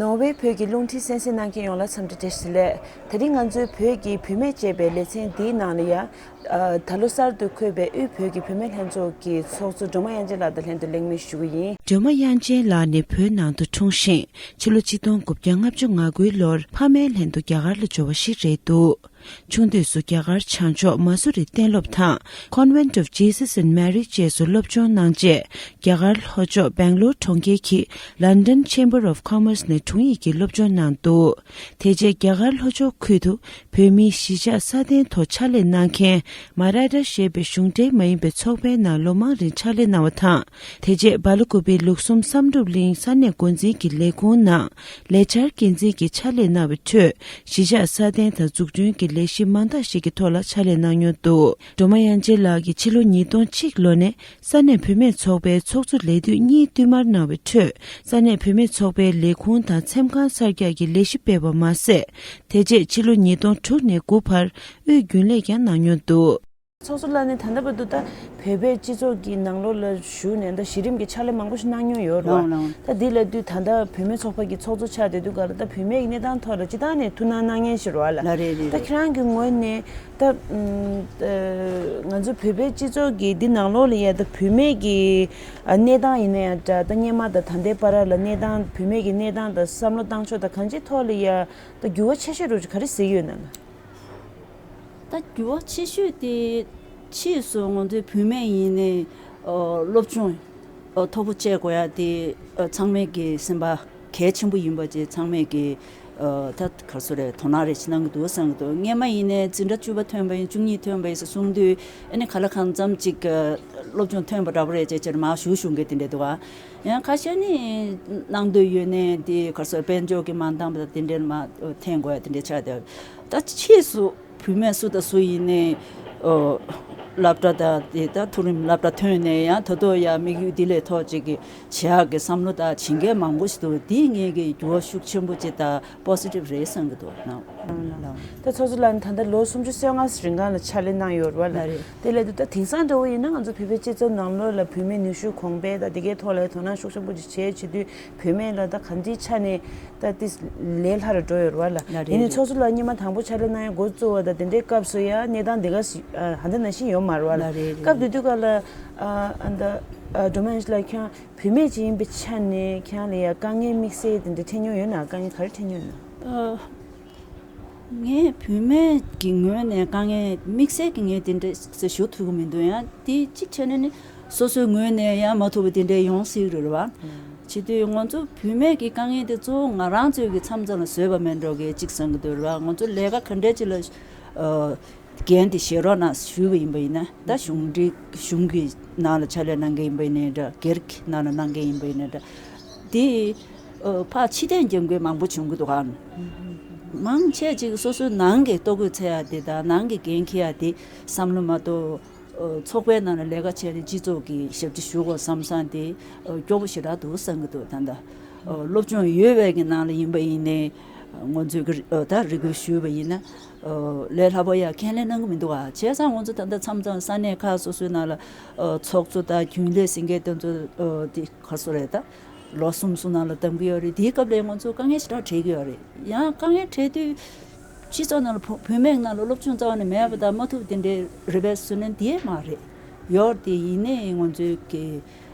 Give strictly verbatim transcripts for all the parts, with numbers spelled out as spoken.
ནོར་ཝེ་བོད་ཀྱི་རླུང་འཕྲིན་གསན་གཟིགས་གནང་མཁན་ཡོངས་ལ་འཚམས་འདྲི་བཀྲ་ཤིས་བདེ་ལེགས། དེ་རིང་ང་ཚོའི་བོད་ཀྱི་བུད་མེད་ཅེས་པའི་ལེ་ཚན་འདིའི་ནང་ལ་ཡང་། ཨ། ད་ལོ་གསར་དུ་འཁོད་པའི་དབུས་བོད་ཀྱི་བུད་མེད་ལྷན་ཚོགས་ཀྱི་ཚོགས་གཙོ་སྒྲོལ་མ་དབྱངས་ཅན་ལགས་དང་ལྷན་དུ་གླེང་མོལ་ཞུ་གི་ཡིན། སྒྲོལ་མ་དབྱངས་ཅན་ལགས་ནི་བོད་ནང་དུ་འཁྲུངས་ཤིང་། ཕྱི་ལོ་ཆིག་སྟོང་དགུ་བརྒྱ་ལྔ་བཅུ་ང་དགུའི་ལོར་ཕ་མའི་ལྷན་དུ་རྒྱ་གར་ལ་འབྱོར་བ་ཞིག་རེད་འདུག་ཆུང་དུས་སུ་རྒྱ་གར་བྱང་ཕྱོགས་མ་སུ་རི་གཏན་སློབ་དང་། Convent of Jesus and Mary བཅས་སུ་སློབ་སྦྱོང་གནང་རྗེས། རྒྱ་གར་ལྷོ་ཕྱོགས་སྦེང་ལོར་གྲོང་ཁྱེར་གྱི་London Chamber of Commerce ནས་དྲུང་ཡིག་གི་སློབ་སྦྱོང་གནང་འདུག་དེ་རྗེས་རྒྱ་གར་ལྷོ་ཕྱོགས་ཁུལ་དུ་བོད་མིའི་གཞིས་ཆགས་སྲ་བརྟན་ཐོག་ཕྱག་ལས་གནང་མཁན་མ་ར་ཏྲ་ཞེས་པའི་གཞུང་འབྲེལ་མ་ཡིན་པའི་ཚོགས་པའི་ནང་ལོ་མང་རིང་ཕྱག་ལས་གནང་བ་དང་། དེ་རྗེས་སྦེལ་ཀོབ་པི་ལུགས་གསུམ་བསམ་གྲུབ་གླིང་ས་གནས་འགོ་འཛིན་གྱི་ལས་ཁུངས་ནང་ལས་འཆར་འགན་འཛིན་གྱི་ཕྱག་ལས་གནང་བའི་ཁྲོད། གཞིས་ཆགས་སྲ་བརྟན་དང་འཛུགས་སྐྲུན་གྱི་ལས་གཞི་མང་དག་ཞིག་གི་ཐོག་ལ་ཕྱག་ལས་གནང་མྱོང་འདུག་སྒྲོལ་མ་དབྱངས་ཅན་ལགས་ཀྱིས་ཕྱི་ལོ་ཉིས་སྟོང་གཅིག་ལོ་ནས་ས་གནས་བུད་མེད་ཚོགས་པའི་ཚོགས་གཙོ་ལས་དུས་གཉིས་བསྟུད་མར་གནང་བའི་ཁྲོད། ས་གནས་བུད་མེད་ཚོགས་པའི་ལས་ཁུངས་དང་འཚེམ་ཁང་གསར་རྒྱག་གི་ལས་གཞི་སྤེལ་བ་མ་ཟད། དེ་རྗེས་ཕྱི་ལོ་ཉིས་སྟོང་དྲུག་ནས་དགུ་བར་དབུས་རྒྱུན་ལས་ཀྱང་གནང་མྱོང་འདུག་ཚོགས་གཙོ་ལགས་ནས་ད་ལྟ་བར་དུ་ད་བོད་པའི་སྤྱི་ཚོགས་ཀྱི་ནང་ལོགས་ལ་ཞུགས་ནས་ད་གཞི་རིམ་གྱི་ཕྱག་ལས་མང་པོ་ཞིག་གནང་མྱོང་ཡོད་རེད་བ། ལགས་ལགས། ད་འདི་ལ་དུས་ད་ལྟ་བུད་མེད་ཚོགས་པ་གི་ཚོགས་གཙོ་ཆགས་བསྡད་དུས་ག་ལ་ད་བུད་མེད་ཀྱི་གནས་སྟངས་ཐོག་ལ་སྤྱི་བཏང་ནས་ཐུགས་སྣང་གནང་མཁན་ཞིག་རེད་བ་ལ། ལགས་རེད་རེད། ད་ཁྱེད་རང་གི་ངོས་ནས་ད་ཨམ་ཨ་ང་ཚོ་བོད་པའི་སྤྱི་ཚོགས་ཀྱི་འདི་ནང་ལོགས་ལ་ཡ་ད་བུད་མེད་ཀྱི་ཨ་གནས་སྟངས་ཡིན་ན་ཡང་འདྲ། ད་སྔོན་མ་དང་ད་ལྟའི་བར་ལ་གནས་སྟངས་བུད་མེད་ཀྱི་གནས་སྟངས་དང་བསམ་བློ་བཏང་ཕྱོགས་དང་གང་ཅིའི་ཐོག་ལ་ཡ་ད་འགྱུར་བ་ཆེ་ཤོས་རུ་ག་རེ་གཟིགས་ཡོད་ན་ལ། ད་འགྱུར་བ་ཆེ་ཤོས་དེ་ཕྱིས་སུ་ང་ཚོའི་བུད་མེད་ཡིན་ནའི་ཨ་སློབ་སྦྱོང་ཨ་མཐོ་པོ་བྱེད་དགོས་ཡ་དེ་ཨ་ཚང་མས་ཀྱི་སེམས་པ་གལ་ཆེན་པོ་ཡིན་པ་བཅས་ཚང་མས་ཀྱི་ཨ་ད་ག་རེ་ཟེར་རེད། དོ་སྣང་རེ་ཞིག་གནང་གི་འདུག་བསམ་གྱི་འདུག་སྔོན་མ་ཡིན་ནའི་འཛིན་གྲྭ་བཅུ་པ་ཐོན་པ་ཡིན་བཅུ་གཉིས་ཐོན་པ་ཡིན་ཟེར་གསུང་དུས་ཨ་ནི་ག་ལ་གང་འཚམ་ཅིག་ཨ་སློབ་སྦྱོང་ཐོན་པ་འདྲ་པོ་རེད་ཅེས་ཅེར་མར་ཞུ་ཞུ་མཁན་དེ་འདྲ་འདུག་ཨ། ཡང་ཁ་ཤས་ནི་གནང་འདོད་ཡོད་ནའི་དེ་ག་རེ་ཟེར་དཔལ་འབྱོར་གྱི་མ་འདང་པ་དང་དེ་འདྲ་མར་འཐེན་དགོས་ཡ་དེ་འདྲ་ཆགས་བསྡད། ད་ཕྱིས་སུ་བུད་མེད་སུ་དང་སུ་ཡིན་ནའི་ཨོ་སློབ་གྲྭ་དང་དེ་ད་མཐོ་རིམ་སློབ་གྲྭ་ཐོན་ནས་ཡང་ད་དུང་ཡང་དམིགས་ཡུལ་འདི་ལས་ཐོག་ཅིག་གི་བྱེད་ཡག་གི་བསམ་བློ་དང་བྱེད་མཁན་མང་པོ་ཞིག་འདུག་འདིས་ངེད་ཀྱི་འགྱུར་བ་ཤུགས་ཆེན་པོ་ཅིག་དང་པོ་སི་ཊིབ་རེད་བསམ་གྱི་འདུག་ལགས། ད་ཚོགས་གཙོ་ལགས་ནི་ད་ལྟ་ལོ་སུམ་ཅུ་སོ་ལྔ་རིང་གང་ལ་ཕྱག་ལས་གནང་ཡོད་རེད་བ་ལ། ལགས་རེད། དེ་ལས་དུ་ད་དེང་སང་འདྲ་བོ་ཡིན་ན་ང་ཚོ་བོད་པའི་སྤྱི་ཚོགས་ནང་ལོགས་ལ་བུད་མེད་ནུས་ཤུགས་གོང་འཕེལ་དང་དེ་གའི་ཐོག་ལ་དོ་སྣང་ཤུགས་ཆེན་པོ་ཅིག་བྱེད་བྱེད་དུས་བུད་མེད་ལ་ད་ག་འདྲའི་ཆ་ནས་ད་དེ་ལས་སླ་རུ་འགྲོ་ཡོད་རེད་བ་ལ། ལགས་རེད། ཡིན་ནའི་རེད། ཚོགས་གཙོ་ལགས་སྔོན་མ་དང་པོ་ཕྱག་ལས་གནང་ཡ་འགོ་བཙུགས་པ་དང་དེ་འདྲའི་སྐབས་སུ་ཡ་གནས་སྟངས་དེ་ག་ཨ་ཧ་འདི་ནང་བཞིན་ཡོད་མ་རེད་བ་ལ། ལགས་རེད་རེད། སྐབས་དེ་དུས་ག་ལ་ཨ་ཨ་ད་ཨ་སྒྲོལ་མ་དབྱངས་ཅན་ལགས་ཁྱེད་རང་བུད་མེད་ཅིག་ཡིན་པའི་ཆ་ནས་ཁྱེད་རང་ལ་ཡ་དཀའ་ངལ་དམིགས་བསལ་དེ་འདྲ་འཕྲད་མྱོང་ཡོད་ན། དཀའ་ངལ་ག་རེ་འཕྲད་མྱོང་ཡོད་ན། ཨ། ངས་བུད་མེད་ཀྱི་ངོས་ནས་དཀའ་ངལ་དམིགས་བསལ་གྱི་ངས་དེ་འདྲ་ཞུ་ཐུབ་ཀྱི་མི་འདུག་ཡང་དེ་གཅིག་བྱས་ན་ནི་སོ་སོའི་ངོས་ནས་ཡང་མ་ཐུབ་པ་དེ་འདྲ་ཡོང་སྲིད་རེད་བ། བྱེད་དུས་ང་ཚོ་བུད་མེད་ཀྱི་དཀའ་ངལ་དེ་གཙོ་བོ་ང་རང་ཚོའི་གི་མཚམས་མཚམས་ལ་བཟོས་པ་མེད་འགྲོ་གི་གཅིག་བསམ་གྱི་འདུག་རེད་བ། ང་ཚོ་ལས་ཀ་ག་འདྲ་ཅིག་ལ་ཨ་འགན་དེ་བཞེས་རོགས་གནང་ཞུས་པ་ཡིན་པ་ཡིན་ན། ད་གཞུང་འབྲེལ་གཞུང་གི་ནང་ལ་ཕྱག་ལས་གནང་མཁན་ཡིན་པ་ཡིན་ནའི་འདྲ། སྒེར་གྱི་ནང་ལ་གནང་མཁན་ཡིན་པ་ཡིན་ནའི་འདྲ། དེ་ཨ་ཕར་ཕྱི་བསྟན་རྒྱབ་མཁན་མང་པོ་བྱུང་གི་འདུག་ག་མང་ཆེ་ཅིག་སོ་སོའི་ནང་གི་ལྟོ་གོས་འཚོལ་ཡ་དེ་དང་ནང་གི་འགན་འཁྱེར་ཡ་དེ་བསམ་བློ་མ་གཏོགས་ཨ་ཚོགས་པའི་ནང་ལ་ལས་ཀ་བྱས་ནས་སྤྱི་ཚོགས་ཀྱི་ཞབས་ཕྱི་ཞུ་དགོས་བསམ་བསམ་དེ་ཨ་སྐྱོ་པོ་ཞེ་དྲག་འདུག་བསམ་གྱི་འདུག་ད་ལྟ་ཨ་སློབ་སྦྱོང་ཡོད་པའི་གི་ནང་ལ་ཡིན་པ་ཡིན་ནའི་ང་ཚོས་གི་ཨ་ད་རེ་སྐུལ་ཞུས་པ་ཡིན་ན་ཨ་ལས་སླ་པོ་ཡ་ཁས་ལེན་གནང་གི་མི་འདུག་ག་བྱས་ཙང་ང་ཚོ་ད་ལྟ་མཚམས་མཚམས་ས་གནས་ཁག་སོ་སོའི་ནང་ལ་ཨ་ཚོགས་གཙོ་དང་རྒྱུན་ལས་ཟེར་མཁན་དེ་ཚོ་ཨ་དེ་ག་རེ་ཟེར་རེད། ད་ལོ་གསུམ་གསུམ་ནང་ལ་བདམས་ཀྱི་ཡོད་རེད། དེའི་སྐབས་ལ་ང་ཚོ་དཀའ་ངལ་ཞེ་དྲག་འཕྲད་ཀྱི་ཡོད་རེད། ཡང་དཀའ་ངལ་འཕྲད་དུས་སྤྱི་ཚོགས་ནང་ལ་བུ་བུད་མེད་ནང་ལ་སློབ་སྦྱོང་རྩ་བ་ནས་མེད་པ་དང་མ་ཐུབ་དེ་འདྲའི་རེ་བའི་སུན་ནན་དེ་མ་རེད། ཡོད་དེ་ཡིན་ནའི་ང་ཚོའི་གི་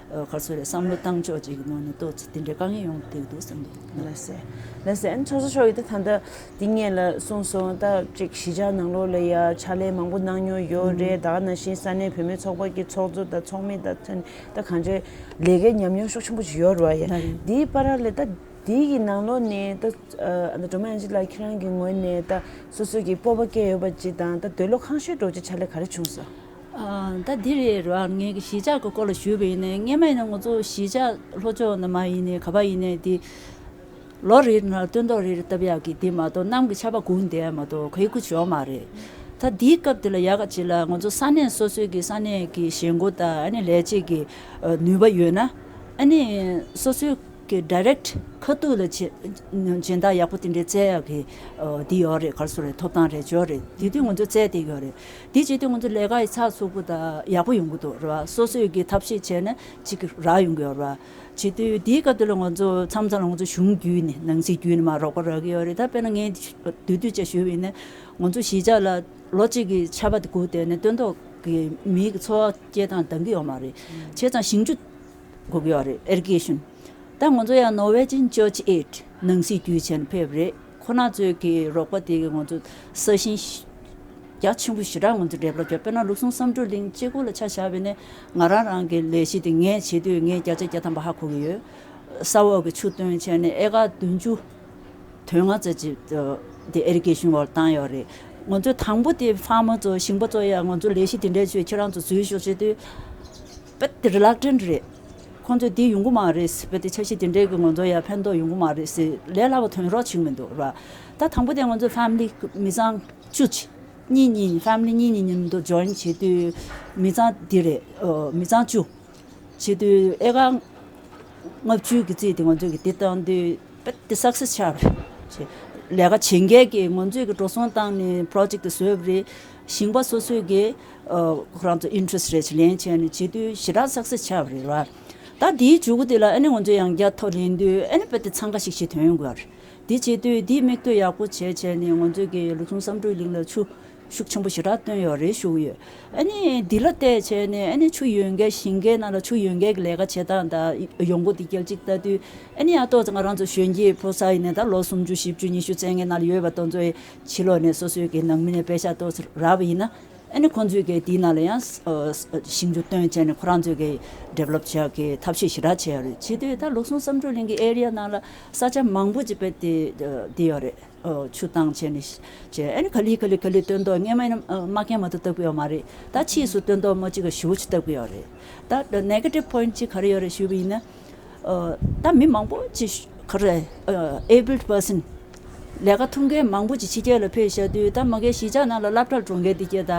ཨ་ག་རེ་ཟེར་རེད། བསམ་བློ་བཏང་ཕྱོགས་ཅིག་གི་ནང་ནས་ཏོག་ཙམ་དེ་འདྲའི་དཀའ་ངལ་ཡོང་བསྡད་འདུག་བསམ་འདུག་ལགས་སེ། ལགས་སེ། ཨ་ནི་ཚོགས་གཙོ་མཆོག་གིས་ད་ད་ལྟ་འདི་སྔོན་ལ་གསུངས་སོང་། ད་ཅིག་གཞིས་ཆགས་ནང་ལོགས་ལ་ཡ་ཕྱག་ལས་མང་པོ་གནང་མྱོང་ཡོད་རེད། ད་ག་ནང་བཞིན་ས་གནས་བུད་མེད་ཚོགས་པ་གི་ཚོགས་གཙོ་དང་ཚོགས་མི་དང་ཐོན་ད་གང་ཅི་ལས་ཀའི་ཉམས་མྱོང་ཤུགས་ཆེན་པོ་ཞིག་ཡོད་རེད་བ་ཡ། ལགས་རེད། འདིའི་བར་ལ་ད་འདི་གི་ནང་ལོགས་ནས་ད་ཨ་ད་སྒྲོལ་མ་དབྱངས་ཅན་ལགས་ཁྱེད་རང་གི་ངོས་ནས་ད་སོ་སོ་གི་སྤོབས་པ་སྐྱེ་ཡོད་པ་ཅིག་དང་ད་འདོད་བློ་ཁེངས་ཤོས་འདྲ་བོ་ཅིག་ཕྱག་ལས་ག་རེ་བྱུང་སོང་། ཨ་ད་འདི་རེད་ར། ངས་གི་གཞིས་ཆགས་ཀྱི་སྐོར་ལ་ཞུས་པ་ཡིན་ནའི་སྔོན་མ་ཡིན་ན་ང་ཚོ་གཞིས་ཆགས་ལྷོ་ཕྱོགས་ནས་མར་ཡིན་ནའི་ག་པར་ཡིན་ནའི་དེ་ལོ་རེ་ནང་སྟོན་ཐོག་རེ་རེ་བཏབ་ཡག་གི་དེ་མ་གཏོགས་གནམ་གྱི་ཆར་པ་སྒུག་བསྡད་ཡ་མ་གཏོགས་ག་ཡི་ཁུ་ཞོག་མ་རེད། ད་འདིའི་སྐབས་དེ་ལ་ཡག་ག་ཅིག་ལ་ང་ཚོ་ས་གནས་སོ་སོའི་གི་ས་གནས་ཀྱི་ཞེན་ཁོག་དང་ཨ་ནི་ལས་བྱེད་ཀྱི་ཨ་ནུས་པ་ཡོད་ན་ཨ་ནི་སོ་སོའི་ གི་ཌའི་རེག་ཊི་ཁ་ཐུག་ལ་བྱེད་སྦྱིན་བདག་ཡག་པོ་དེ་འདྲའི་བཙལ་ཡག་གི་འདི་ཡོད་རེད། ག་རེ་ཟེར་རེད། ཐོབ་ཐང་རེད་ཅོ་རེད། དེ་དུས་ང་ཚོ་བཙལ་བསྡད་ཡོད་རེད། དེ་བྱེད་དུས་ང་ཚོ་ལས་ཀ་ཡི་ཚགས་ཚུད་པོ་དང་ཡག་པོ་ཡོང་གི་འདུག་རེད་བ། སོ་སོས་ཀྱི་ཐབས་ཤེས་བྱས་ནས་ཅིག་རག་ཡོང་གི་ཡོད་རེད་བ། བྱེད་དུས་དེའི་སྐབས་དེ་ལ་ང་ཚོ་མཚམས་མཚམས་ལ་ང་ཚོ་གཞུང་བརྒྱུད་ནས་ནང་སྲིད་བརྒྱུད་ནས་མར་རོགས་པ་རག་གི་ཡོད་རེད། ད་དཔེར་ན་ངས་བསྡུས་བསྡུས་བྱས་ཞུས་པ་ཡིན་ན། ང་ཚོ་གཞིས་ཆགས་ལ་ལོ་གཅིག་གི་ཆར་པ་དེ་སྒུག་བསྡད་ནས་སྟོན་ཐོག་གི་མིའི་གི་འཚོ་བ་སྐྱེལ་སྟངས་འདང་གི་ཡོད་མ་རེད། བྱས་ཙང་ཞིང་ཆུ་དགོས་ཀྱི་ཡོད་རེད། ཨེ་རི་གེ་ཤན། ད་ང་ཚོ་ཡང་Norwegian Church Aid ནང་སྲིད་བརྒྱུད་བྱས་ནས་ཕེབས་རེད། ཁོ་ན་ཚོའི་གི་རོགས་པ་དེ་གི་ང་ཚོ་ས་ཞིང་རྒྱ་ཆེན་པོ་ཞེ་དྲག་ང་ཚོ་ཌི་ཝེ་ལོབ་བྱས། དཔེར་ན་ལུགས་ཟུང་བསམ་གྲུབ་གླིང་གཅིག་པུ་ལ་ཆ་བཞག་པ་ཡིན་ན། ང་རང་རང་གི་ལས་གཞི་དེ་ངས་བྱེད་དུས་ངས་བརྒྱ་ཆ་བརྒྱ་ཐམ་པ་ཧ་གོ་གི་ཡོད། ས་འོག་གི་ཆུ་བཏོན་བྱས་ནས་ཨེ་ཀར་བདུན་ཅུ་དོན་ལྔ་ཙམ་ཅིག་དེ་ཨེ་རི་གེ་ཤན་འོག་བཏང་ཡོད་རེད། ང་ཚོ་དང་པོ་དེ་ཕར་མར་ཚོ་ཞིང་པ་ཚོ་ཡ་ང་ཚོ་ལས་གཞི་དེ་འདྲ་བྱོས་ཁྱེད་རང་ཚོ་འཛུལ་ཤོག་བྱེད་དུས་དཔེ་དེ་རི་ལག་ཊན་རེད། ཁོང་ཚོས་དེ་ཡོང་གི་མ་རེད་ཟེར། དཔེ་དེ་འཆར་གཞི་དེ་འདྲའི་གི་ང་ཚོ་ཡ་ཕན་ཐོགས་ཡོང་གི་མ་རེད་ཟེར། ལས་སླ་པོ་ཐོན་རོགས་བྱེད་མི་འདུག་ར། ད་དང་པོ་དེ་ང་ཚོ་ཕེ་མི་ལི་མི་ཚང་བཅུ་ཅིག་གཉིས་གཉིས་ཕེ་མི་ལི་གཉིས་གཉིས་མཉམ་དུ་ཇོ་ཡིན་བྱེད་དུས་མི་ཚང་འདི་རེད། ཨོ། མི་ཚང་བཅུ། བྱེད་དུས་ཨེ་ཀར་ལྔ་བཅུ་གི་རྩིས་དེ་ང་ཚོས་ཀྱི་དེ་བཏང་དུས་དཔེ་དེ་སག་སེ་སི་ཆགས་པ་རེད། ལས་ཀ་བྱེད་མཁན་གྱི་ང་ཚོས་ཀྱི་འགྲོ་སོང་བཏང་ནས་པོ་རོ་ཇེག་དེ་བཟོས་པ་རེད། ཞིང་པ་སོ་སོས་ཀྱི་ཨ་ཁོ་རང་ཚོ་ཨིན་ཊི་རེ་སི་ཊི་རེ་ལེན་བྱས་ནས་བྱེད་དུས་ཞེ་དྲག་སག་སེ་སི་ཆགས་པ་རེད་བ། ད་དེའི་མཇུག་གུ་དེ་ལ་ཨ་ནི་ང་ཚོས་ཡང་བསྐྱར་ཐོ་ལེན་དུས་ཨ་ནི་དཔེ་དེ་འཚང་ཁ་ཤིག་ཤིག་ཐོན་ཡོང་གི་ཡོད་རེད། དེ་བྱེད་དུས་དེའི་མིག་ལྟོས་ཡག་པོ་བྱས་བྱས་ནས་ང་ཚོས་ཀྱི་ལུགས་ཟུང་བསམ་གྲུབ་གླིང་ལ་ཆུ་ཤུགས་ཆེན་པོ་ཞེ་དྲག་བཏོན་ཡོད་རེད་ཞུ་གི་ཡོད། ཨ་ནི་འདི་ལ་བལྟས་བྱས་ནས་ཨ་ནི་ཆུ་ཡོད་མཁན་ཞིང་ཁའི་ནང་ལ་ཆུ་ཡོད་མཁན་གྱི་ལས་ཀ་བྱེད་སྟངས་དང་ཡོང་སྒོ་དེ་རྒྱལ་གཅིག་ལྟ་དུས་ཨ་ནི་ཡང་ཏོག་ཙམ་ང་རང་ཚོ་གཞོན་སྐྱེས་ཕོ་གསར་ཡིན་ནའི་ད་ལོ་སུམ་ཅུ་བཞི་བཅུ་ཉི་ཤུ་རྩ་ལྔའི་ནང་ལ་ཡོད་པ་དེ་ཚོ་ཕྱི་ལོགས་ནས་སོ་སོའི་གི་ནང་མི་ནས་པེ་ཤག་ཏོག་ཙམ་རག་པ་ཡིན་ན། ཨ་ནི་ཁོང་ཚོས་ཀྱི་དེའི་ནང་ལ་ཡང་ཨ་ཞིང་ཆུ་བཏོན་བྱས་ནས་ཁོ་རང་ཚོས་ཀྱི་ཌི་ཝེ་ལོབ་བྱེད་ཡག་གི་ཐབས་ཤེས་ཞེ་དྲག་བྱས་ཡོད་རེད། བྱེད་དུས་ད་ལུགས་ཟུང་བསམ་གྲུབ་གླིང་གི་ཨེ་རི་ཡ་ནང་ལ་ས་ཆ་མང་པོ་ཅིག་དཔེ་དེ་དེ་ཡོད་རེད། ཨོ། ཆུ་བཏང་བྱས་ནས་བྱས། ཨ་ནི་ག་ལེ་ག་ལེ་ག་ལེ་སྟོན་ཐོག་སྔས་མ་ཡིན་ན་མ་རྒན་མ་གཏོགས་བཏབ་ཀྱི་ཡོད་མ་རེད། ད་ཕྱིས་སུ་སྟོན་ཐོག་མ་གཅིག་ག་ཞེ་པོ་ཅིག་བཏབ་ཀྱི་ཡོད་རེད། ད་ནེ་གེ་ཊིབ་པོ་ཡིན་ཊི་གཅིག་ག་རེ་ཡོད་རེད་ཞུས་པ་ཡིན་ན། ཨོ། ད་མི་མང་པོ་ཅིག་ག་རེ་ཨེ་བི་ལི་པར་སན་ལས་ཀ་ཐུབ་མཁན་མང་པོ་ཅིག་ཕྱི་རྒྱལ་ལ་ཕེབས་བཞག་དུས་ད་མ་གིའི་གཞིས་ཆགས་ནང་ལ་སློབ་གྲྭར་འགྲོ་མཁན་དེ་གྱད་ད་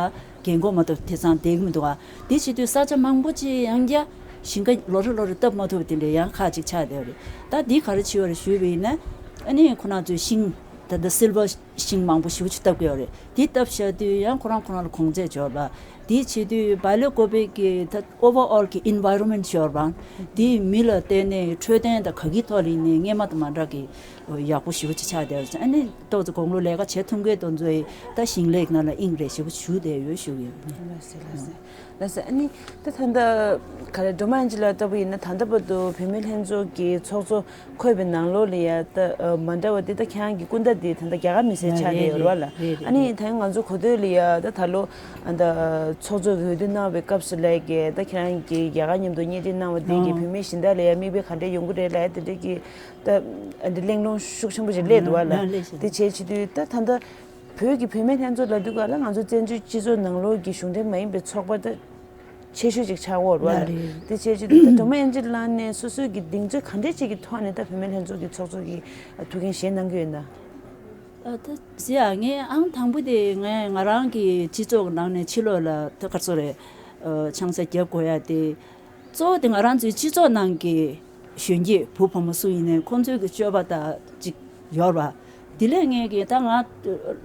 རྒན་གོག་མ་གཏོགས་དེང་སང་བསྡད་ཀྱི་མི་འདུག་ག་དེ་བྱེད་དུས་ས་ཆ་མང་པོ་ཅིག་ཡང་བསྐྱར་ཞིང་ཁ་ལོ་རེ་ལོ་རེ་བཏབ་མ་ཐུབ་པ་དེ་འདྲ་ཡང་ཁག་ཅིག་ཆགས་བསྡད་ཡོད་རེད། ད་འདི་ག་རེ་བྱས་ཡོད་རེད་ཞུས་པ་ཡིན་ན། ཨ་ནི་ཁོ་རང་ཚོའི་ཤིང་ད་ལྟ་སིལ་ཝར་ཤིང་མང་པོ་ཞེ་པོ་ཅིག་བཏབ་ཀྱི་ཡོད་རེད། འདི་བཏབ་བཞག་དུས་ཡང་ཁོ་རང་ཁོ་རང་ལ་གོང་ཚད་འབྱོར་བ། འདི་བྱེད་དུས་བྷའི་ལོ་ཀོ་པེ་གི་ད་ཨོ་ཝར་ཨོལ་གི་ཨེན་ཝའི་རོན་མེན་ཊི་ཞོར་བ། འདི་མི་ལ་བརྟེན་ནས་འཕྲོད་བསྟེན་དང་ག་གི་ཐོག་ལ་ཡིན་ནའི་སྔས་མ་དང་མ་འདྲ་གི་ཡག་པོ་ཞེ་པོ་ཅིག་ཆགས་བསྡད་ཡོད་རེད། ཨ་ནི་ཏོག་ཙམ་དགུང་ལོ་ལས་ཀ་བྱེད་ཐུབ་མཁན་དེ་ཚོ་ཡི་ད་ཞིང་ལས་ནང་ལ་དབྱིངས་རེ་ཞེ་པོ་ཞུགས་བསྡད་ཡོད་ཞུ་གི་ཡོད། ལགས་སེ་ལགས་སེ། ལགས་སེ། ཨ་ནི་ད་ད་ལྟ་ག་རེ་སྒྲོལ་མ་ཨན་ཇི་ལགས་ལྟ་བུ་ཡིན་ན་ད་ལྟ་བར་དུ་བུད་མེད་ལྷན་ཚོགས་ཀྱི་ཚོགས་གཙོ་འཁོད་པའི་ནང་ལོགས་ལ་ཡ་ད་མ་འདྲ་བ་དེ་ད་ཁྱེད་རང་གི་སྐུ་ཟླ་དེ་ད་ལྟ་རྒྱ་གར་མི་སེར་ཆགས་བསྡད་ཡོད་རེད་བ་ལ། རེད་རེད། ཨ་ནི་ད་ང་ཚོ་གོ་ཐོས་ལ་ཡ་ད་ད་ལོ་ཨ་ད་ཚོགས་གཙོ་གི་འོས་བསྡུ་གནང་བའི་སྐབས་སུ་ལ་ཡ་གི་ད་ཁྱེད་རང་གི་རྒྱ་གར་མཉམ་དུ་གཉེན་སྒྲིག་གནང་བ་དེ་གི་ཨང་། བུད་མེད་གཞན་དག་ལ་ཡ་མིག་དཔེ་ག་འདྲས་ཡོང་གི་རེད་ལབ་ཡ་དེ་འདྲས་ཀྱི་ད་ཨ་འདི་གླེང་སློང་ཤུགས་ཆེན་པོ་ཞིག་སླེབས་འདུག་བ་ལ། ཨང་། སླེབས་ཤག་དེ་བྱས་བྱེད་དུས་ད་ད་ད། བོད་ཀྱི་བུད་མེད་ལྷན་ཚོགས་ལབ་དུས་ག་ལ་ང་ཚོ་བཙན་བྱོལ་སྤྱི་ཚོགས་ནང་ལོགས་ཀྱི་གཞུང་འབྲེལ་མ་ཡིན་པའི་ཚོགས་པ་ད་ཆེ་ཤོས་ཅིག་ཆགས་ཡོད་རེད་བ་ལ། ལགས་རེད། དེ་བྱས་ཅི་ད་སྒྲོལ་མ་ཨན་ཇི་ལགས་ནས་སོ་སོའི་གི་གདེང་ཚོད་ག་འདྲས་ཅིག་གི་ཐོག་ནས་ད་བུད་མེད་ལྷན་ཚོགས་ཀྱི་ཚོགས་གཙོ་གི་ཐུགས་འགན་བཞེས་གནང་གི་ཡོད་ན། ཨ་ད་ཟེར་ཡ་ངས་ཨང་དང་པོ་དེ་ངས་ང་རང་གི་སྤྱི་ཚོགས་ཀྱི་ནང་ནས་ཕྱི་ལོགས་ལ་ད་ག་རེ་ཟེར་རེད། ཨ་ཆང་ས་རྒྱབ་དགོས་ཡ་དེ། གཙོ་བོ་དེ་ང་རང་ཚོའི་སྤྱི་ཚོགས་ནང་གི་གཞོན་སྐྱེས་བུ་བུ་མོ་སུ་ཡིན་ནའི་ཁོང་ཚོའི་གི་སྤྱོད་པ་དང་ཅིག་ཡོད་རེད་བ། དེ་ལས་ངས་གི་ད་ང་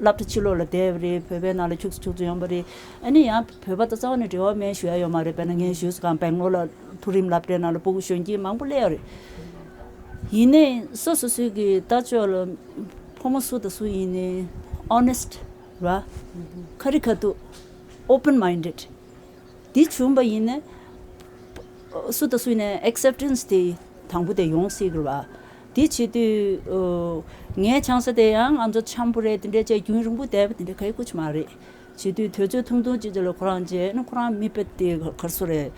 སློབ་གྲྭ་ཕྱི་ལོགས་ལ་བསྡད་པ་རེད། བོད་པའི་ནང་ལ་ཁྱུག་ཙམ་ཁྱུག་ཙམ་ཡོང་པ་རེད། ཨ་ནི་ཡང་བོད་པ་དང་རྩ་བ་ནས་འབྲེལ་བ་མེད་ཞུ་ཡ་ཡོད་མ་རེད། དཔེར་ན་ངས་ཞུས་སུ་གང་སྦེང་ལོར་ལ་མཐོ་རིམ་སློབ་གྲྭའི་ནང་ལ་སྤུ་གུ་གཞོན་སྐྱེས་མང་པོ་སླེབས་ཡོད་རེད། ཡིན་ནའི་སོ་སོ་སོའི་གི་ལྟ་ཕྱོགས་ལ་ཕོ་མོ་སུ་དང་སུ་ཡིན་ནའི་ཨོ་ནེ་སི་ཊི་རེད་བ། ཁ་རི་ཁ་ཐུག་ཨོ་པན་མའིན་ཌེ་ཌི། འདི་བྱུང་བ་ཡིན་ན། སུ་དང་སུ་ཡིན་ན་ཨེག་སེབ་ཊེན་སི་དེ་དང་པོ་དེ་ཡོང་སྲིད་ཀྱི་རེད་བ། དེ་བྱེད་དུས་ཨོ། ངའི་ཆང་ས་དེ་ཡང་ང་ཚོ་འཆམ་པོ་རེད་དེ་འདྲས་བྱས་རྒྱུན་རིང་པོ་བསྡད་པ་དེ་འདྲས་ག་ཡི་ཁུ་ཆུ་མ་རེད། བྱེད་དུས་དུས་ཚོད་ཐུང་ཐུང་ཅིག་ཅིག་ལ་ཁོ་རང་བྱས་ན་ཁོ་རང་མི་དཔེ་དེ་ག་རེ་ཟེར་རེད།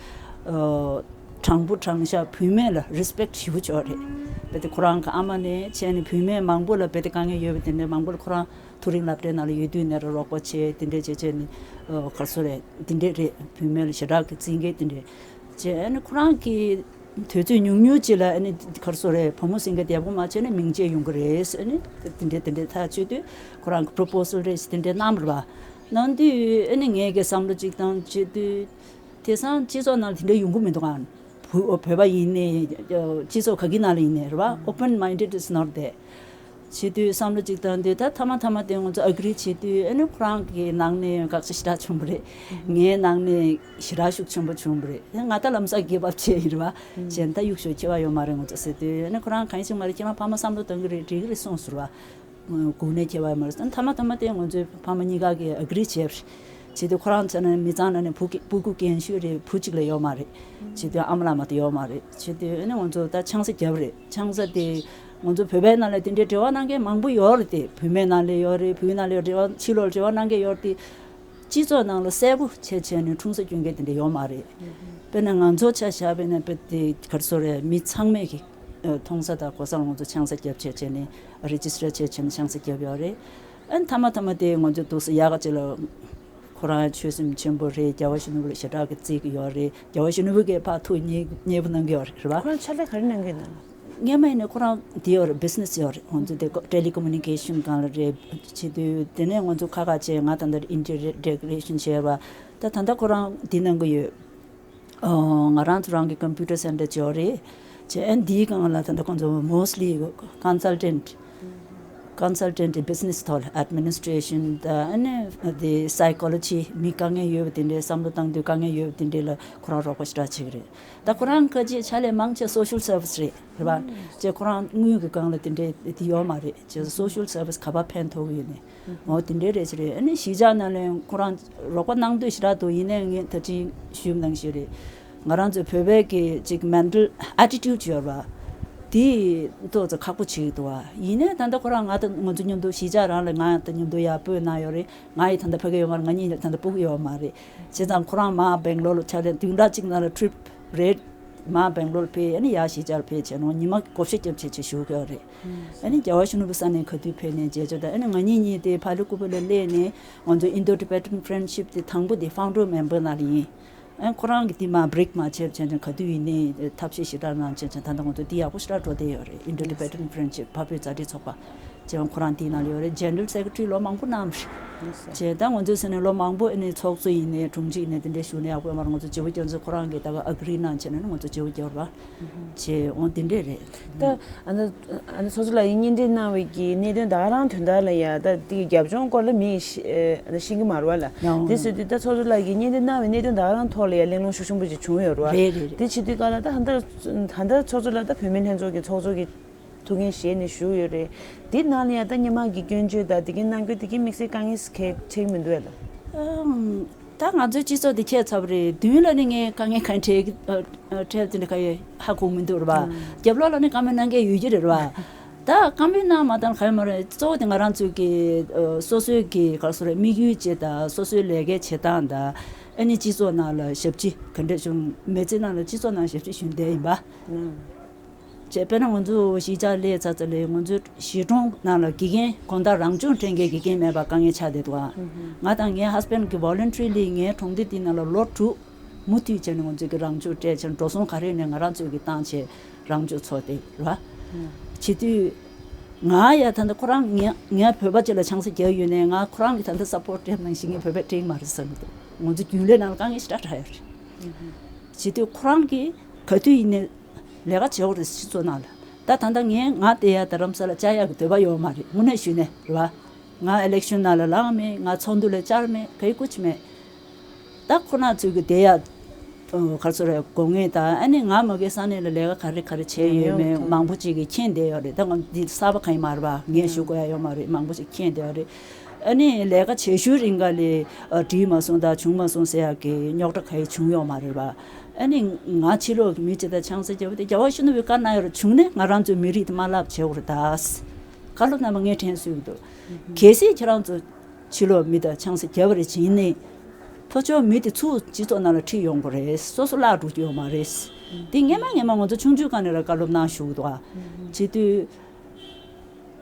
ཨོ། དྲང་པོ་དྲང་བཞག་བུད་མེད་ལ་རེ་སི་པེག་ཊི་ཞེ་པོ་ཅིག་ཡོད་རེད། དཔེ་དེ་ཁོ་རང་གི་ཨ་མ་ནས་བྱས་ནས་བུད་མེད་མང་པོ་ལ་དཔེ་དེ་དཀའ་ངལ་ཡོད་པ་དེ་འདྲས་མང་པོ་ལ་ཁོ་རང་མཐོ་རིམ་སློབ་གྲྭའི་ནང་ལ་ཡོད་དུས་ནས་རོགས་པ་བྱས་དེ་འདྲས་བྱས་བྱས་ནས་ཨོ་ག་རེ་ཟེར་རེད། དེ་འདྲས་རེད། བུད་མེད་ལ་ཞེ་དྲག་གི་བརྩི་མཁན་དེ་འདྲས་བྱས། ཨ་ནི་ཁོ་རང་གི་དུས་ཚོད་ཉུང་ཉུང་ཅིག་ལ་ཨ་ནི་ག་རེ་ཟེར་རེད། བུ་མོ་སེང་གེ་བདེ་པོ་མ་བྱས་ནས་མིང་ཆད་ཡོང་གི་རེད། ཨ་ནི་དེ་འདྲས་དེ་འདྲས་ཐག་ཆོད་དུས་ཁོ་རང་གི་པོ་རོ་པོ་སལ་རེད་དེ་འདྲས་གནང་བ་རེད་བ། གནང་དུས་ཨ་ནི་ངས་གི་བསམ་བློ་ཅིག་བཏང་བྱེད་དུས་དེང་སང་སྤྱི་ཚོགས་ནང་དེ་འདྲས་ཡོང་གི་མི་འདུག་ཨ། བོད་པ་ཡིན་ནའི་སྤྱི་ཚོགས་ག་གི་ནང་ལ་ཡིན་ནའི་རེད་བ། Open minded is not there། བྱེད་དུས་བསམ་བློ་གཅིག་བཏང་དུས་ད་ཐ་མ་ཐ་མ་དེ་ང་ཚོ་ཨེ་གྷི་རི་བྱེད་དུས་ཨ་ནི་ཁོ་རང་གི་ནང་ནས་དགག་བྱ་ཞེ་དྲག་བྱུང་བ་རེད། ངའི་ནང་ནས་ཞེ་དྲག་ཤུགས་ཆེན་པོ་བྱུང་བ་རེད། ང་ད་ལམ་སང་give up་བྱས་ཡིན་རེད་བ། གཞན་ད་གཡུག་ཞོག་ཁྱད་པར་ཡོད་མ་རེད་ང་ཚོ་ཟེར་དུས་ཨ་ནི་ཁོ་རང་གང་ཡིན་ཅིག་མ་རེད། ཁྱེད་རང་ཕ་མ་བསམ་བློ་གཏོང་གི་རེད། འགྲིག་གི་རེད་གསུངས་ཟེར་བ། སྒུག་ནས་ཁྱད་པར་མ་རེད། ཐ་མ་ཐ་མ་དེ་ང་ཚོའི་ཕ་མ་གཉིས་ཀ་གིས་ཨེ་གྷི་རི་བྱས་པ་རེད། བྱེད་དུས་ཁོ་རང་ཚོ་ནི་མི་ཚང་ནང་ནས་བུ་སྐྱེ་སྤུ་གུ་རྒན་ཤོས་རེད། བུ་གཅིག་ལས་ཡོད་མ་རེད། བྱེད་དུས་ཨ་མ་ལགས་མ་གཏོགས་ཡོད་མ་རེད། བྱེད་དུས་ཨ་ནི་ང་ཚོ་ད་ཆང་ས་བརྒྱབ་རེད། ཆང་ས་དེ་ང་ཚོ་བོད་པའི་ནང་ལ་དེ་འདྲའི་འབྲེལ་བ་གནང་མཁན་མང་པོ་ཡོད་རེད། དེ་བུད་མེད་ནང་ལ་ཡོད་རེད། བུའི་ནང་ལ་འབྲེལ་བ་ཕྱི་ལོགས་འབྲེལ་བ་གནང་མཁན་ཡོད་རེད། དེ་སྤྱི་ཚོགས་ནང་ལ་གསལ་པོ་བྱས་བྱས་ནས་འཁྲུངས་ས་སྐྱོན་མཁན་དེ་འདྲ་ཡོད་མ་རེད། དཔེར་ན་ང་ཚོ་ཆ་བཞག་པ་ཡིན་ན་དཔེ་དེ་ག་རེ་ཟེར་དགོས་རེད། མི་ཚང་མས་ཀྱི་མཐོང་ས་དང་གོ་ས་ལ་ང་ཚོ་ཆང་ས་བརྒྱབ་བྱས་བྱས་ནས་རེ་ཇི་སི་ཊར་བྱས་བྱས་ནས་ཆང་ས་བརྒྱབ་ཡོད་རེད། ཨ་ནི་ཐ་མ་ཐ་མ་དེ་ང་ཚོ་འདུག་སེ་ཡག་ག་ཅིག་ལ་ཁོ་རང་ཆོད་སེམས་ཆེན་པོ་རེད། རྒྱལ་བ་ཡིད་བཞིན་ནོར་བུ་ལ་ཞེ་དྲག་གི་བརྩི་གི་ཡོད་རེད། རྒྱལ་བ་ཡིད་བཞིན་ནོར་བུ་གིས་ཕར་ཐུགས་མཉེས་མཉེས་པོ་གནང་གི་ཡོད་རེད། རེད་བ། ཁོ་རང་ཕྱག་ལས་ག་རེ་གནང་གི་ཡོད་ན། སྔོན་མ་ཡིན་ནའི་ཁོ་རང་དེ་ཡོད་རེད། བྷི་ཛི་ནེ་སི་ཡོད་རེད། ང་ཚོ་དེ་ཊེ་ལི་ཀོ་མུ་ནི་ཀེ་ཤན་སྒང་ལ་རེད། བྱེད་དུས་དེ་ནས་ང་ཚོ་ཁ་ཁ་བྱས་ང་ད་ལྟ་ཨིན་ཊར་ནེཊ་ཌེ་ཀོ་རེ་ཤན་བྱས་པ། ད་ད་ལྟ་ཁོ་རང་འདི་གནང་གི་ཡོད། ཨོ། ང་རང་ཚོ་རང་གི་ཀམ་པུ་ཊར་སེན་ཊར་ཅིག་ཡོད་རེད། བྱས་ཨ་ནི་འདིའི་སྒང་ལ་ད་ལྟ་ཁོང་ཚོ་མོ་སི་ལི་ཀོན་སལ་ཊེན་ཊི། ཀོན་སལ་ཊེན་ཊི་བྷི་ཛི་ནེ་སི་ཐོག་ལ་ཨེཌ་མི་ནི་སི་ཊེ་ཤན་དང་ཨ་ནི་དེ་སའི་ཀོ་ལོ་ཇི། མི་དཀའ་ངལ་ཡོད་པ་དེ་འདྲའི་བསམ་བློ་བཏང་དུས་དཀའ་ངལ་ཡོད་པ་དེ་འདྲའི་ལ་ཁོ་རང་རོགས་པ་ཞེ་དྲག་བྱེད་ཀྱི་རེད། ད་ཁོ་རང་ཁ་ཅིག་ཕྱག་ལས་མང་ཆེ་སོ་ཤལ་སར་བི་སི་རེད། རེད་པ། ཅེ་ཁོ་རང་དངུལ་གྱི་སྒང་ལ་དེ་འདྲའི་དེ་ཡོད་མ་རེད། ཅེ་སོ་ཤལ་སར་བི་སི་ག་པར་ཕན་ཐོགས་ཀྱི་ཡོད་ནས། འོ་དེ་འདྲའི་རེད་ཅེ་རེད། ཨ་ནི་གཞིས་ཆགས་ནང་ལ་ཁོ་རང་རོགས་པ་གནང་འདོད་ཞེ་དྲག་འདུག་ཡིན་ནའི་ངས་ད་ཅིག་ཞུས་པ་ནང་བཞིན་རེད། ང་རང་ཚོའི་བོད་པའི་གི་ཅིག་མེན་ཊལ་ཨེ་ཊི་ཊུཌ་ཅིག་ཡོད་རེད་པ། དེ་ཏོག་ཙམ་ཁག་པོ་བྱེད་ཀྱི་འདུག་བ། ཡིན་ནའི་ད་ལྟ་ཁོ་རང་ང་ད་ང་ཚོ་མཉམ་དུ་གཞིས་ཆགས་རང་ལ་ང་ད་མཉམ་དུ་ཡར་སྤོས་གནང་ཡོད་རེད། ང་ཡི་ད་ལྟ་ཕ་གི་ཡོད་མ་རེད། ང་གཉིས་ད་ལྟ་སྤུ་གུ་ཡོད་མ་རེད། བྱས་ཙང་ཁོ་རང་མར་སྦེང་ལོར་ལ་ཕྱག་ལས་བདུན་ཕྲག་གཅིག་ནང་ལ་ཊི་རིབ་རེད། མར་སྦེང་ལོར་ཕེབས། ཨ་ནི་ཡར་གཞིས་ཆགས་ལ་ཕེབས་བྱས་ནས་ཉི་མ་བགོ་བཤའ་རྒྱབ་བྱས་བྱས་བཞུགས་ཡོད་རེད། ཨ་ནི་རྒྱལ་བ་ཡིད་བཞིན་ནོར་བུ་ས་གནས་ག་དུས་ཕེབས་ནས་མཇལ་ཆོག་ད་ཨ་ནི་ང་གཉིས་གཉིས་དེ་ཕ་ལི་ཀུ་པེ་ལ་སླེབས་ནས་ང་ཚོ་Indo Tibetan Friendship དེ་དང་པོ་དེ་ཕའུན་ཌར་མེམ་བར་ནང་ལ་ཡིན། ཨ་ཁོ་རང་གིས་དེ་མར་བྷི་རེག་མར་བྱས་བྱས་ནས་ག་དུས་ཡིན་ནའི་ཐབས་ཤེས་ཞེ་དྲག་གནང་བྱས་བྱས་ད་ལྟ་ང་ཚོ་དེ་ཡག་པོ་ཞེ་དྲག་འགྲོ་བསྡད་ཡོད་རེད། Indo Tibetan Friendship འཕགས་བོད་མཛའ་འབྲེལ་ཚོགས་པ་བྱས་ཁོ་རང་དེའི་ནང་ལ་ཡོད་རེད། General Secretary ལོ་མང་པོ་གནང་བ་རེད། བྱས་ད་ང་ཚོའི་ས་ནས་ལོ་མང་པོ་ཨ་ནི་ཚོགས་གཙོ་ཡིན་ནའི་དྲུང་ཆེ་ཡིན་ནའི་དེ་འདྲའི་བཞུགས་ན་ཡག་པོ་ཡོད་མ་རེད། ང་ཚོ་བརྗེ་པོ་རྒྱག་ཚེ་ཁོ་རང་གིས་ད་ག་ཨེ་གྷི་རི་གནང་བྱས་ནས་ནི་ང་ཚོ་བརྗེ་པོ་རྒྱག་པ་བྱས་འོང་དེ་འདྲས་རེད། ད་ཨ་ནི་ཨ་ནི་ཚོགས་གཙོ་ལགས་ཡིས་སྙན་སྒྲོན་གནང་བའི་གི་གནད་དོན་ད་ག་རང་དོན་དག་ལ་ཡ་ད་དེ་གི་རྒྱབ་ལྗོངས་སྐོར་ལ་མིས་ཤེས་ཨ་ནི་ཤེས་ཀྱི་མ་རེད་བ་ལ། ཡང་དེ་ཟེར་དུས་ད་ཚོགས་གཙོ་ལགས་ཀྱིས་སྙན་སྒྲོན་གནང་བའི་གནད་དོན་ད་ག་རང་ཐོག་ལ་ཡ་གླེང་སློང་ཤུགས་ཆེན་པོ་ཅིག་བྱུང་ཡོད་རེད་བ། རེད་རེད་རེད། དེ་བྱེད་དུས་ག་ལ་ད་ད་ལྟ་ད་ལྟ་ཚོགས་གཙོ་ལགས་ད་བུད་མེད་ལྷན་ཚོགས་ཀྱི་ཚོགས་གཙོ་གི་ཐུགས་འགན་བཞེས་ནས་བཞུགས་ཡོད་རེད། དེ་ནང་ལ་ཡང་ད་སྔོན་མ་གི་སྐྱོན་བརྗོད་དང་དེ་གའི་གནང་སྐྱོན་དེ་གའི་དམིགས་བསལ་དཀའ་ངལ་གང་འཕྲད་ཀྱི་མི་འདུག་ཨ་ལ། ཨམ། ད་ང་ཚོའི་སྤྱི་ཚོགས་དེ་ཁྱད་མཚར་པོ་རེད། མདུན་ལ་ནི་ངས་དཀའ་ངལ་གང་འཕྲད་ཀྱི་ཨ་ཨ་འཕྲད་དེ་འདྲ་ག་ཡེ་ཧ་གོ་མི་འདུག་རེད་བ། རྒྱབ་ལོགས་ལ་ནི་བཀའ་མོལ་གནང་མཁན་ཡོད་ཀྱི་རེད་བ། ད་བཀའ་མོལ་གནང་མ་བཏང་ག་ཡེ་མ་རེད། གཙོ་བོ་དེ་ང་རང་ཚོའི་གི་ཨ་སོ་སོའི་གི་ག་རེ་ཟེར་དམིགས་ཡུལ་བཅས་དང་སོ་སོའི་ལས་ཀའི་བྱེད་སྟངས་དང་ཨ་ནི་སྤྱི་ཚོགས་ནང་ལ་ཞབས་ཕྱི་ག་འདྲ་བྱུང་མི་ཚེ་ནང་ལ་སྤྱི་ཚོགས་ནང་ཞབས་ཕྱི་ཞུ་བསྡད་ཡིན་པ། བྱས་དཔེར་ན་ང་ཚོ་གཞིས་ཆགས་སླེབས་ཚར་ཚར་ལས་ང་ཚོའི་གཞིས་གྲོང་ནང་ལ་དགེ་རྒན་དགོང་དག་རང་སྦྱོང་སྤྲད་མཁན་གྱི་དགེ་རྒན་མེད་པ་དཀའ་ངལ་ཆགས་བསྡད་འདུག་ཨ། ང་དང་ངའི་ཧས་བྷེན་གྱི་ཝོ་ལན་ཊི་རི་ལི་ངའི་གྲོང་སྡེ་འདི་ནང་ལ་ལོ་དྲུག་མུ་མཐུད་བྱས་ནས་ང་ཚོས་ཀྱི་རང་སྦྱོང་སྤྲད་བྱས་ནས་འགྲོ་སོང་ག་རེ་ནས་ང་རང་ཚོས་ཀྱི་བཏང་བྱས་རང་སྦྱོང་ཚོགས་ཏེ་ར། བྱེད་དུས་ང་ཡ་ད་ལྟ་ཁོ་རང་ངའི་ངའི་བོད་པ་ཅིག་ལ་ཆང་ས་རྒྱག་ཡོད་ནས་ང་ཁོ་རང་གི་ད་ལྟ་སཔོར་ཊི་སྤྲད་ནང་བཞིན་ངའི་བོད་པས་སྤྲད་ཀྱི་མ་རེད་བསམ་གྱི་འདུག་ང་ཚོ་རྒྱུན་ལས་ནང་ལ་དཀའ་ངལ་ཞེ་དྲག་འཕྲད་ཡོད་རེད། བྱེད་དུས་ཁོ་རང་གིས་ག་དུས་ཡིན་ནས། ལས་ཀ་བྱེད་དགོས་རེད་སྤྱི་ཚོགས་ནང་ལ། ད་ད་ལྟ་ངས་ང་བསྡད་ཡ་རྡ་རམ་ས་ལ་བཅར་ཡག་གི་འདོད་པ་ཡོད་མ་རེད། དངོས་གནས་ཞུས་ནས་རེད་བ། ང་ཨི་ལེག་ཤན་ནང་ལ་ལངས་མེད། ང་ཚོགས་འདུ་ལ་བཅར་མེད། ག་ཡི་སྐུ་མཁྱེན་མེད། ད་ཁོ་རང་ཚོས་ཀྱི་བསྡད་ཡ་ག་རེ་ཟེར་རེད་དགོས་ངེས་དང་ཨ་ནི་ང་མ་གིའི་ས་གནས་ལ་ལས་ཀ་ག་རེ་ག་རེ་བྱས་ཡོད་མེད་མང་པོ་ཅིག་གིས་མཁྱེན་བསྡད་ཡོད་རེད། ད་ང་འདི་གསར་པ་གང་ཡིན་མ་རེད་བ། ངས་ཞུ་དགོས་ཡ་ཡོད་མ་རེད། མང་པོ་ཅིག་མཁྱེན་བསྡད་ཡོད་རེད། ཨ་ནི་ལས་ཀ་བྱེད་ཤུལ་རིང་ག་ལས་ཨ་འགྲིག་མ་སོང་དང་བྱུང་མ་སོང་ཟེར་ཡག་གི་རྙོག་དྲ་ག་ཡི་བྱུང་ཡོད་མ་རེད་བ། ཨ་ནི་ང་ཕྱི་ལོགས་ཀྱི་མི་ཅིག་དང་ཆང་ས་བརྒྱབ་པ་དེ་རྒྱལ་བ་ཡིད་བཞིན་ནོར་བུས་བཀའ་གནང་ཡོད་རེད། བྱུང་ནས་ང་རང་ཚོའི་མི་རིགས་དེ་མ་བརླག་བྱེད་དགོས་རེད་ད། བཀའ་སློབ་རྣམ་པ་ངས་དྲན་གསོས་ཀྱི་འདུག་གལ་སྲིད་ཁྱེད་རང་ཚོ་ཕྱི་ལོགས་མི་དང་ཆང་ས་བརྒྱབ་པ་རེད་བྱས་ནས་ཕར་ཕྱོགས་མི་དེ་ཚུར་སྤྱི་ཚོགས་ནང་ལ་ཁྲིད་ཡོང་དགོས་རེད། སོ་སོ་བརླག་འགྲོ་རྒྱུ་ཡོད་མ་རེད། འདི་སྔན་མ་སྔན་མ་ང་ཚོ་ཆུང་ཆུང་སྒང་ནས་ར་བཀའ་སློབ་གནང་བཞུགས་འདུག་ཨ། བྱེད་དུས།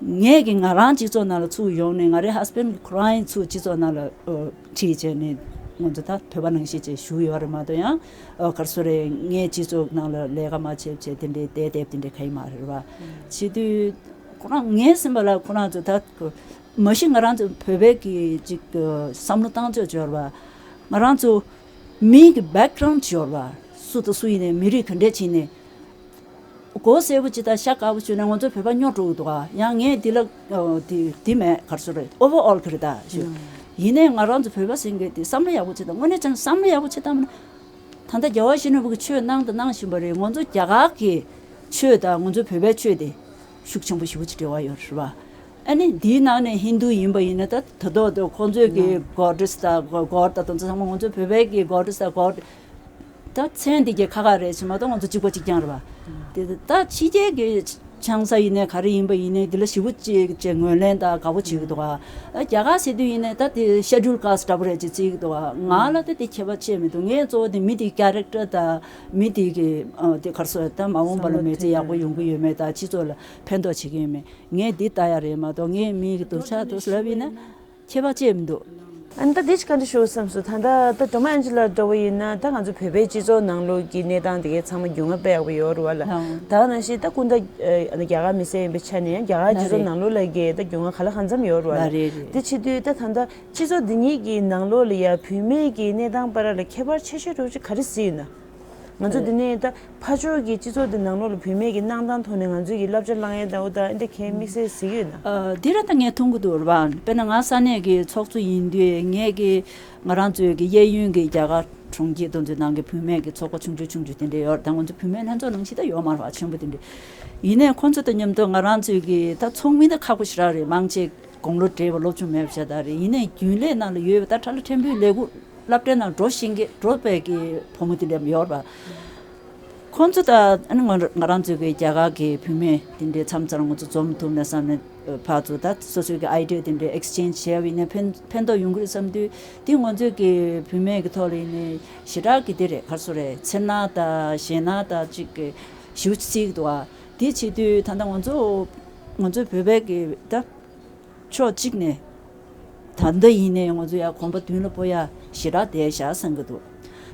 ངས་ཀྱི་ང་རང་སྤྱི་ཚོགས་ནང་ལ་ཚུར་ཡོང་ནས་ང་རའི་ཧས་བྷེན་ཁོ་རང་ཡིན་ཚུར་སྤྱི་ཚོགས་ནང་ལ་ཨོ་ཁྲིད་བྱས་ནས་ང་ཚོ་ད་བོད་པ་ནང་བཞིན་བྱས་བཞུགས་ཡོད་རེད་མ་གཏོགས་ཡང་ཨོ་ག་རེ་ཟེར་རེད། ངས་སྤྱི་ཚོགས་ནང་ལ་ལས་ཀ་མ་བྱས་བྱས་དེ་འདྲའི་བསྡད་བསྡད་དེ་འདྲའི་ག་ཡིན་མ་རེད་བ། བྱེད་དུས་ཁོ་རང་ངའི་སེམས་པ་ལ་ཁོ་རང་ཚོ་ད་མ་གཞི་ང་རང་ཚོ་བོད་པའི་གི་ཅིག་བསམ་བློ་བཏང་ཕྱོགས་འབྱོར་བ་ང་རང་ཚོ་མིའི་གི་བེག་གྷ་རའུན་ཌི་འབྱོར་བ། སུ་དང་སུ་ཡིན་ནའི་མི་རིགས་ག་འདྲས་ཕྱིན་ནའི། མགོ་སེར་པོ་ཅིག་དང་ཤ་དཀར་པོ་བྱུང་ན་ང་ཚོ་བོད་པ་རྙོག་འགྲོ་གི་འདུག་ག་ཡང་ངས་འདི་ལ་འདི་འདི་མེད་ག་རེ་ཟེར་རེད། ཨོ་ཝར་ཨོལ་གི་རེད་ད་ཞུ། ཡིན་ནའི་ང་རང་ཚོ་བོད་པ་ཟེར་མཁན་དེ་བསམ་བློ་ཡག་པོ་བྱེད་དང་། དངོས་གནས་ཀྱང་བསམ་བློ་ཡག་པོ་བྱེད་དང་མིན་ན། ད་ལྟ་རྒྱལ་བ་ཡིད་བཞིན་ནོར་བུ་གི་ཆོས་གནང་དང་གནང་བཞིན་པ་རེད། ང་ཚོ་རྒྱ་གར་གི་ཆོས་དང་ང་ཚོ་བོད་པའི་ཆོས་དེ་ཤུགས་ཆེན་པོ་ཞེ་པོ་ཅིག་འབྲེལ་བ་ཡོད་རེད་བ། ཨ་ནི་འདིའི་ནང་ནས་ཧིན་རྡུ་ཡིན་པ་ཡིན་ན་ད་ད་དོ་དོ་ཁོང་ཚོའི་གི་གོ་ཌེས་དང་གོ་ཌ་དང་དེ་ཚོ་ཚང་མ་ང་ཚོ་བོད་པའི་གི་གོ་ཌེས་དང་གོ་ཌ་ད་མཚན་དེ་གི་ཁ་ཁ་རེད་ཕྱིན་མ་གཏོགས་ང་ཚོ་གཅིག་པ་གཅིག་རྐྱང་རེད་བ། དེ་ད་ཕྱི་རྒྱལ་གི་ཆང་ས་ཡིན་ནའི་ག་རེ་ཡིན་པ་ཡིན་ནའི་འདི་ལ་ཞེ་པོ་ཅིག་ཅེས་ངོས་ལེན་དང་དགའ་པོ་བྱེད་ཀྱི་འདུག་ག་ཨ་རྒྱ་གར་ཟེར་དུས་ཡིན་ནའི་ད་དེ་ཤེ་ཌུལ་ཀཱ་སི་ཊི་འདྲ་པོ་རེད་ཅེས་བརྩི་གི་འདུག་ག་ང་ལ་ད་དེ་ཁྱད་པར་ཅིག་མི་འདུག་ངས་གཙོ་བོ་དེ་མི་དེའི་ཀེ་རེག་ཊར་དང་མི་དེ་གི་ཨ་དེ་ག་རེ་ཟེར་ད་མ་འོངས་པ་ལ་མི་ཚེ་ཡག་པོ་ཡོང་གི་ཡོད་མེད་དང་སྤྱི་ཚོགས་ལ་ཕན་ཐོགས་བྱེད་ཀྱི་ཡོད་མེད། ངས་འདི་ལྟ་ཡ་རེད་མ་གཏོགས་ངས་མི་གི་སྡུག་ཅག་འདུག་ལབ་ཡིན་ན་ཁྱད་པར་ཅི་ཡང་མི་འདུག་ཨ་ནི་ད་འདི་ཅིག་བཀའ་འདྲི་ཞུ་བསམ་སོང་། ད་ལྟ་ད་སྒྲོལ་མ་ཨན་ཇི་ལགས་འདྲ་བོ་ཡིན་ན་ད་ང་ཚོ་བོད་པའི་སྤྱི་ཚོགས་ནང་ལོགས་ཀྱི་གནས་སྟངས་དེ་གའི་ཚང་མ་རྒྱུས་མངའ་དཔེ་ཡག་པོ་ཡོད་རེད་བ་ལ། ལགས། ད་ནང་བཞིན་ད་སྐུ་ཟླ་ཨ་ནི་རྒྱ་གར་མི་སེར་ཡིན་པའི་ཆ་ནས་ཡང་རྒྱ་གར་ལགས་སྤྱི་ཚོགས་རེད། ནང་ལོགས་ལ་གི་ད་རྒྱུས་མངའ་ག་ལ་གང་འཚམ་ཡོད་རེད་བ་ལ། ལགས་རེད་རེད། དེ་བྱེད་དུས་ད་ད་ལྟ་སྤྱི་ཚོགས་འདི་གཉིས་ཀྱི་ནང་ལོགས་ལ་ཡ་བུད་མེད་ཀྱི་གནས་སྟངས་བར་ལ་ཁྱད་པར་ཆེ་ཤོས་འདྲ་བོ་ཅིག་ག་རེ་གཟིགས་ཡོད་ན། ང་ཚོ་འདི་ནས་ད་ཕར་ཕྱོགས་ཀྱི་སྤྱི་ཚོགས་འདི་ནང་ལོགས་ལ་བུད་མེད་ཀྱི་གནང་སྟངས་ཐོག་ནས་ང་ཚོས་ཀྱི་བསླབ་བྱ་བླང་ཡས་འདྲ་བོ་དང་ཨེ་འདྲ་མཁན་དམིགས་བསལ་གཟིགས་ཡོད་ན། ཨ་འདི་ར་ད་ངས་མཐོང་གི་འདུག་རེད་བ། དཔེར་ན་ང་ས་གནས་ཀྱི་ཚོགས་གཙོ་ཡིན་དུས་ངས་ཀྱི་ང་རང་ཚོའི་གི་གཡས་གཡོན་གྱི་རྒྱ་གར་གྲོང་ཁྱེར་དེ་ཚོའི་ནང་གི་བུད་མེད་ཀྱི་ཚོགས་པ་ཆུང་ཆུང་ཆུང་ཆུང་དེ་འདྲས་ཡོད་རེད། ད་ང་ཚོ་བུད་མེད་ལྷན་ཚོགས་ནང་བཞིན་ད་ཡོད་མ་རེད་བ། ཆེན་པོ་དེ་འདྲས་ཡིན་ནའི་ཁོང་ཚོ་དང་མཉམ་དུ་ང་རང་ཚོའི་གི་ད་ཚོགས་མི་ད་ཁག་པོ་ཞེ་དྲག་རེད། མང་ཆེ་དགུང་ལོ་བགྲེས་པ་སློབ་སྦྱོང་མེད་པ་ཞེ་དྲག་རེད། ཡིན་ནའི་རྒྱུན་ལས་ནང་ལ་ཡོད་པ་ད་ཁྲ་ལ་ཕྲན་བུའི་ལས་འགུལ་སློབ་གྲྭའི་ནང་འགྲོ་བཞིན་གྱི་འགྲོ་བའི་གི་བུ་མོ་དེ་འདྲ་ཡོད་རེད་པ། ཁོང་ཚོ་ད་ཨ་ནི་ང་ང་རང་ཚོའི་གི་རྒྱ་གར་གི་བུད་མེད་དེ་འདྲའི་མཚམས་མཚམས་ང་ཚོ་འཛོམས་ཐུབ་ན་བསམ་ནས་ཕར་ཚུར་ད་སོ་སོའི་གི་ཨའི་ཌི་ཡ་དེ་འདྲའི་ཨེག་སི་ཅེན་ཇི་བྱས་པ་ཡིན་ན་ཕན་ཕན་ཐོགས་ཡོང་གི་རེད་བསམ་དུས་དེ་ང་ཚོའི་གི་བུད་མེད་གི་ཐོག་ལ་ཡིན་ནའི་ཞེ་དྲག་གི་དེ་རེད། ག་རེ་ཟེར་རེད། འཚེར་སྣང་དང་ཞེད་སྣང་དང་གཅིག་གི་ཞེ་པོ་ཅིག་འདུག་ཨ། དེ་བྱེད་དུས་ད་ལྟ་ང་ཚོ་ང་ཚོའི་བོད་པའི་གི་ད་ཕྱོགས་གཅིག་ནས་ད་ལྟ་ཡིན་ནའི་ང་ཚོ་ཡ་གོམ་པ་མདུན་ལ་སྤོ་ཡ་ཞེ་དྲག་བསྡད་བཞག་བསམ་གྱི་འདུག་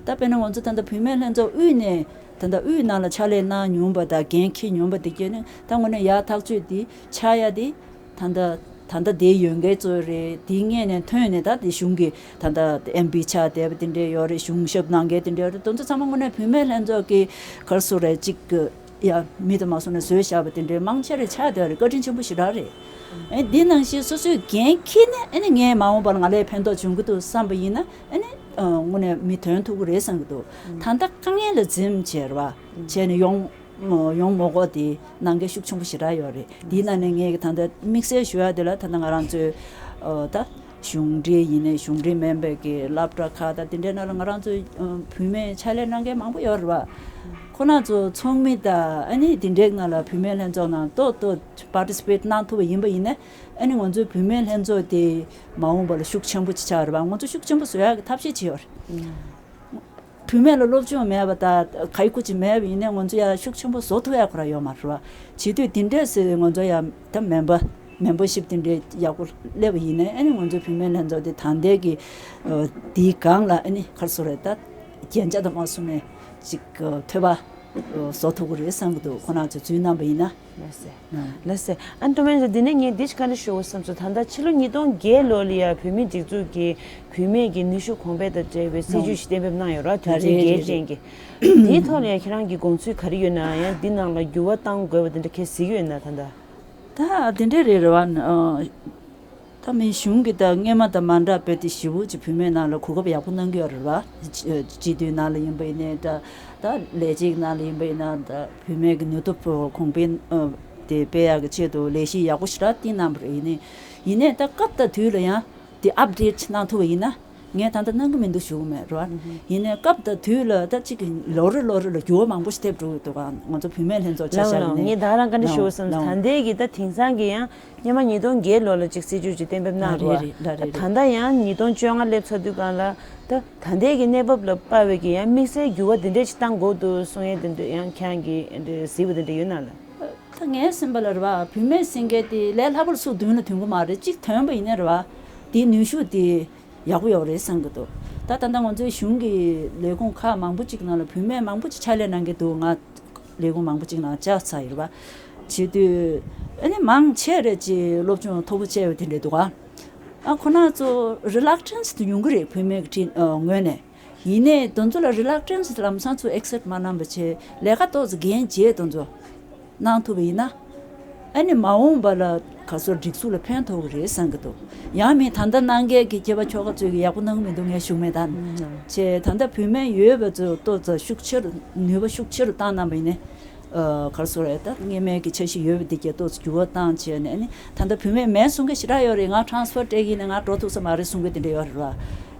ད་དཔེར་ན་ང་ཚོ་ད་ལྟ་བུད་མེད་ལྷན་ཚོགས་དབུས་ནས་ད་ལྟ་དབུས་ནང་ལ་ཕྱག་ལས་གནང་མྱོང་བ་དང་འགན་འཁྱེར་མྱོང་བ་དེ་གྱོད་ནས་ད་དངོས་གནས་ཡག་ཐག་ཆོད་དེ་ཆགས་ཡ་དེ་ད་ལྟ་ད་ལྟ་དེ་ཡོད་མཁན་ཚོ་རེད། དེ་སྔས་ནས་ཐོན་ནས་ད་དེ་གཞུང་གི་ད་ལྟ་ཨེམ་པི་ཆགས་བསྡད་པ་དེ་འདྲས་ཡོད་རེད། གཞུང་ཞབས་གནང་མཁན་དེ་འདྲས་ཡོད་རེད། དེ་ཚོ་ཚང་མ་དངོས་གནས་བུད་མེད་ལྷན་ཚོགས་ཀྱི་ག་རེ་ཟེར་རེད་ཅིག་གི་ཡ་མི་དང་མ་སོང་ནས་བཟོས་བཞག་པ་དེ་འདྲའི་མང་ཆེ་རེ་ཆགས་བསྡད་རེད། བཀའ་དྲིན་ཆེན་པོ་ཞེ་དྲག་རེད། ཨེ་འདི་ནང་བཞིན་སོ་སོས་འགན་འཁྱེར་ནས་ཨེ་ནི་ངས་མ་འོངས་པར་ང་ལ་ཕན་ཐོགས་བྱུང་གི་འདུག་བསམ་པ་ཡིན་ན་ཨེ་ནི་དངོས་གནས་མི་དོན་ཐུབ་ཀྱི་རེད་བསམ་གྱི་འདུག་ད་ལྟ་དཀའ་ངལ་ལ་འཛེམ་བྱས་རེད་བ། བྱས་ནས་ཡོང་ཡོང་མ་དགོས་དེ་གནང་མཁན་ཤུགས་ཆེན་པོ་ཞེ་དྲག་ཡོད་རེད། འདིའི་ནང་ནས་ངས་ད་ལྟ་དམིགས་བསལ་ཞུ་ཡ་དེ་ལ་ད་ལྟ་ང་རང་ཚོའི་ད། གཞུང་འབྲེལ་ཡིན་ནའི་གཞུང་འབྲེལ་མིན་པའི་གི་སློབ་གྲྭ་ཁག་དང་དེ་འདྲའི་ནང་ལ་ང་རང་ཚོའི་ཨ་བུད་མེད་ཕྱག་ལས་གནང་མཁན་མང་པོ་ཡོད་རེད་བ། ཁོ་རང་ཚོ་ཚོགས་མི་དང་ཨ་ནི་དེ་འདྲའི་ནང་ལ་བུད་མེད་ལྷན་ཚོགས་ནང་ཏོག་ཏོག་པར་ཊི་སི་པེ་ཊི་གནང་ཐུབ་པ་ཡིན་པ་ཡིན་ན་ཨ་ནི་ང་ཚོའི་བུད་མེད་ལྷན་ཚོགས་དེ་མ་འོངས་པ་ལ་ཤུགས་ཆེན་པོ་ཅིག་ཆགས་རེད་བ། ང་ཚོ་ཤུགས་ཆེན་པོ་བཟོ་ཡག་གི་ཐབས་ཤེས་བྱས་ཡོད་རེད། བུད་མེད་ལ་སློབ་སྦྱོང་མེད་པ་དང་ག་ཡི་ཁུ་ཅིག་མེད་པ་ཡིན་ནའི་ང་ཚོ་ཡང་ཤུགས་ཆེན་པོ་བཟོ་ཐུབ་ཡ་ཁོ་རང་ཡོད་མ་རེད་བ། བྱེད་དུས་དེ་འདྲས་སེ་ང་ཚོ་ཡང་ད་མེམ་བར་མེམ་བར་ཤིབ་དེ་འདྲས་ཡག་པོ་སླེབས་པ་ཡིན་ནའི་ཨ་ནི་ང་ཚོའི་བུད་མེད་ལྷན་ཚོགས་དེ་ད་ལྟའི་གི་དེའི་སྒང་ལ་ཨ་ནི་ག་རེ་ཟེར་རེད་ད་རྒྱན་ཆ་དང་མ་སོང་ནས་ཅིག་ཐོས་པ་བཟོ་ཐུབ་ཀྱི་རེད་བསམ་གྱི་འདུག་ཁོ་རང་ཚོས་འཛུལ་གནང་པ་ཡིན་ན། ལགས་སེ། ལགས་སེ། ཨ་ནི་ཀྲོ་མན་ཇི་འདི་ནས་ངས་འདི་ཞིག་བཀའ་འདྲི་ཞུ་དགོས་བསམ་སོང་། ད་ལྟ་ཕྱི་ལོ་ཉིས་སྟོང་བརྒྱད་ལོ་ལ་ཡ་བོད་མིའི་སྒྲིག་འཛུགས་ཀྱི་བུད་མེད་ཀྱི་ནུས་ཤུགས་གོང་འཕེལ་དང་འབྲེལ་བའི་སྲིད་ཇུས་ཤིག་གཏན་འབེབས་གནང་ཡོད་ར། དུས་ཚོད་རེད་རེད་བརྒྱད་རེད། ཅན་གྱི། དེའི་ཐོག་ལ་ཡ་ཁྱེད་རང་གི་དགོངས་ཚུལ་ག་རེ་ཡོད་ན་ཡང་འདི་ནང་ལ་འགྱུར་བ་གཏང་དགོས་པ་དེ་འདྲ་གལ་སྲིད་ཡོད་ན་ད་ལྟ། ད་དེ་འདྲས་རེད་རེད་བ། ད་མི་གཞུང་གི་ད་སྔོན་མ་དང་མ་འདྲ་བས་དེ་ཞེ་པོ་ཅིག་བུད་མེད་ནང་ལ་གོ་སྐབས་ཡག་པོ་གནང་གི་ཡོད་རེད་བ། སྤྱི་འཐུས་ནང་ལ་ཡིན་པ་ཡིན་ནའི་འདྲ། ད་ལས་བྱེད་ནང་ལ་ཡིན་པ་ཡིན་ན་ད་བུད་མེད་ཀྱི་ནུས་སྟོབས་གོང་འཕེལ་དེ་སྤེལ་ཡག་གི་ཆེད་དུ་ལས་གཞི་ཡག་པོ་ཞེ་དྲག་བཏིང་གནང་བ་རེད། ཡིན་ནའི་ཡིན་ནའི་ད་སྐབས་དང་དུས་ལ་ཡང་དེ་ཨབ་ཌེཊ་གནང་ཐུབ་པ་ཡིན་ན། ངས་ད་ལྟ་གནང་གི་མི་འདུག་ཞུ་གི་མེད་རེད་བ། ཡིན་ནའི་སྐབས་དང་དུས་ལ་ད་གཅིག་གི་ལོ་རེ་ལོ་རེ་ལ་འགྱུར་བ་མང་པོ་ཞིག་ཐེབས་འགྲོ་གི་འདུག་ག་ང་ཚོ་བུད་མེད་ལྷན་ཚོགས་ཆ་བཞག་ནས། ལགས་ལགས། ངས་ད་རང་བཀའ་འདྲི་ཞུ་བསམ་སོང་། ད་ལྟའི་གི་ད་དེང་སང་གི་ཡང་སྔོན་མ་ཉིས་སྟོང་བརྒྱད་ལོ་ལ་ཅིག་སྲིད་ཇུས་ཅིག་གཏན་འབེབས་གནང་རེད་བ། ད་ལྟ་ཡང་ཉིས་སྟོང་བཅོ་ལྔ་སླེབས་ཚར་དུས་སྒང་ལ་ད་ད་ལྟའི་གི་གནས་བབ་ལ་དཔག་པའི་གི་ཡང་དམིགས་བསལ་འགྱུར་བ་འདི་འདྲས་ཅིག་གཏང་དགོས་འདུག་གསུང་ཡས་དེ་འདྲ་ཡང་ཁྱེད་རང་གི་གཟིགས་པ་དེ་འདྲ་ཡོད་ན་ལགས། ད་ངའི་སེམས་པ་ལ་རེད་བ། བུད་མེད་ཟེར་མཁན་དེ་ལས་སླ་པོར་སུ་མདུན་ལ་ཐོན་གི་མ་རེད། གཅིག་ཐོན་པ་ཡིན་ན་རེད་བ། དེའི་ནུས་ཤུགས་དེ་ཡག་པོ་ཡོད་རེད་བསམ་གི་འདུག་ད་ད་ལྟ་ང་ཚོའི་གཞུང་གི་ལས་ཁུངས་ཁག་མང་པོ་ཅིག་ནང་ལ་བུད་མེད་མང་པོ་ཅིག་ཕྱག་ལས་གནང་གི་འདུག་ང་ལས་ཁུངས་མང་པོ་ཅིག་ནང་བཅར་ཚར་ཡོད་རེད་བ། བྱེད་དུས་ཨ་ནི་མང་ཆེ་རེད་ཅིག་སློབ་སྦྱོང་མཐོ་པོ་བྱས་པ་དེ་འདྲས་འདུག་ག་ཨ་ཁོ་རང་ཚོ་རི་ལག་ཊན་སི་དེ་ཡོང་གི་རེད། བུད་མེད་ཀྱི་ངོས་ནས། ཡིན་ནའི་དེ་ཚོ་ལ་རི་ལག་ཊན་སི་ལམ་སང་ཚུར་ཨེག་སེབ་མ་གནང་བ་བྱས་ལས་ཀ་ཏོག་ཙམ་འགན་བརྗེད་དེ་ཚོ་གནང་ཐུབ་པ་ཡིན་ན། ཨ་ནི་མ་འོངས་པ་ལ་ག་ཚོད་སྒྲིག་འཛུགས་ལ་ཕན་ཐོགས་ཀྱི་རེད་བསམ་གྱི་འདུག་ཡང་མིན་ད་ལྟ་གནང་མཁན་གྱི་སྐྱེས་པ་ཁྱོ་ག་ཚོས་ཀྱི་ཡག་པོ་གནང་གི་མི་འདུག་ངས་ཞུ་མེད་ད། བྱས་ད་ལྟ་བུད་མེད་ཡོད་པ་ཚོས་ཏོག་ཙམ་ཤུགས་ཆེ་རུ་ནུས་པ་ཤུགས་ཆེ་རུ་བཏང་གནང་པ་ཡིན་ནའི། ག་རེ་ཟེར་རེད་ད། སྔོན་མའི་གི་འཆར་གཞི་ཡོད་པ་དེ་གྱད་ཏོག་ཙམ་འགྱུར་བ་བཏང་བྱས་ནས་ཨ་ནི་ད་ལྟ་བུད་མེད་མེད་གསུང་མཁན་ཞེ་དྲག་ཡོད་རེད། ང་ཊ་རན་སི་ཕར་སྤྲད་ཀྱི་ཡིན་ནའི་ང་འགྲོ་ཐུབ་ས་མ་རེད་གསུང་མཁན་དེ་འདྲ་ཡོད་རེད་བ།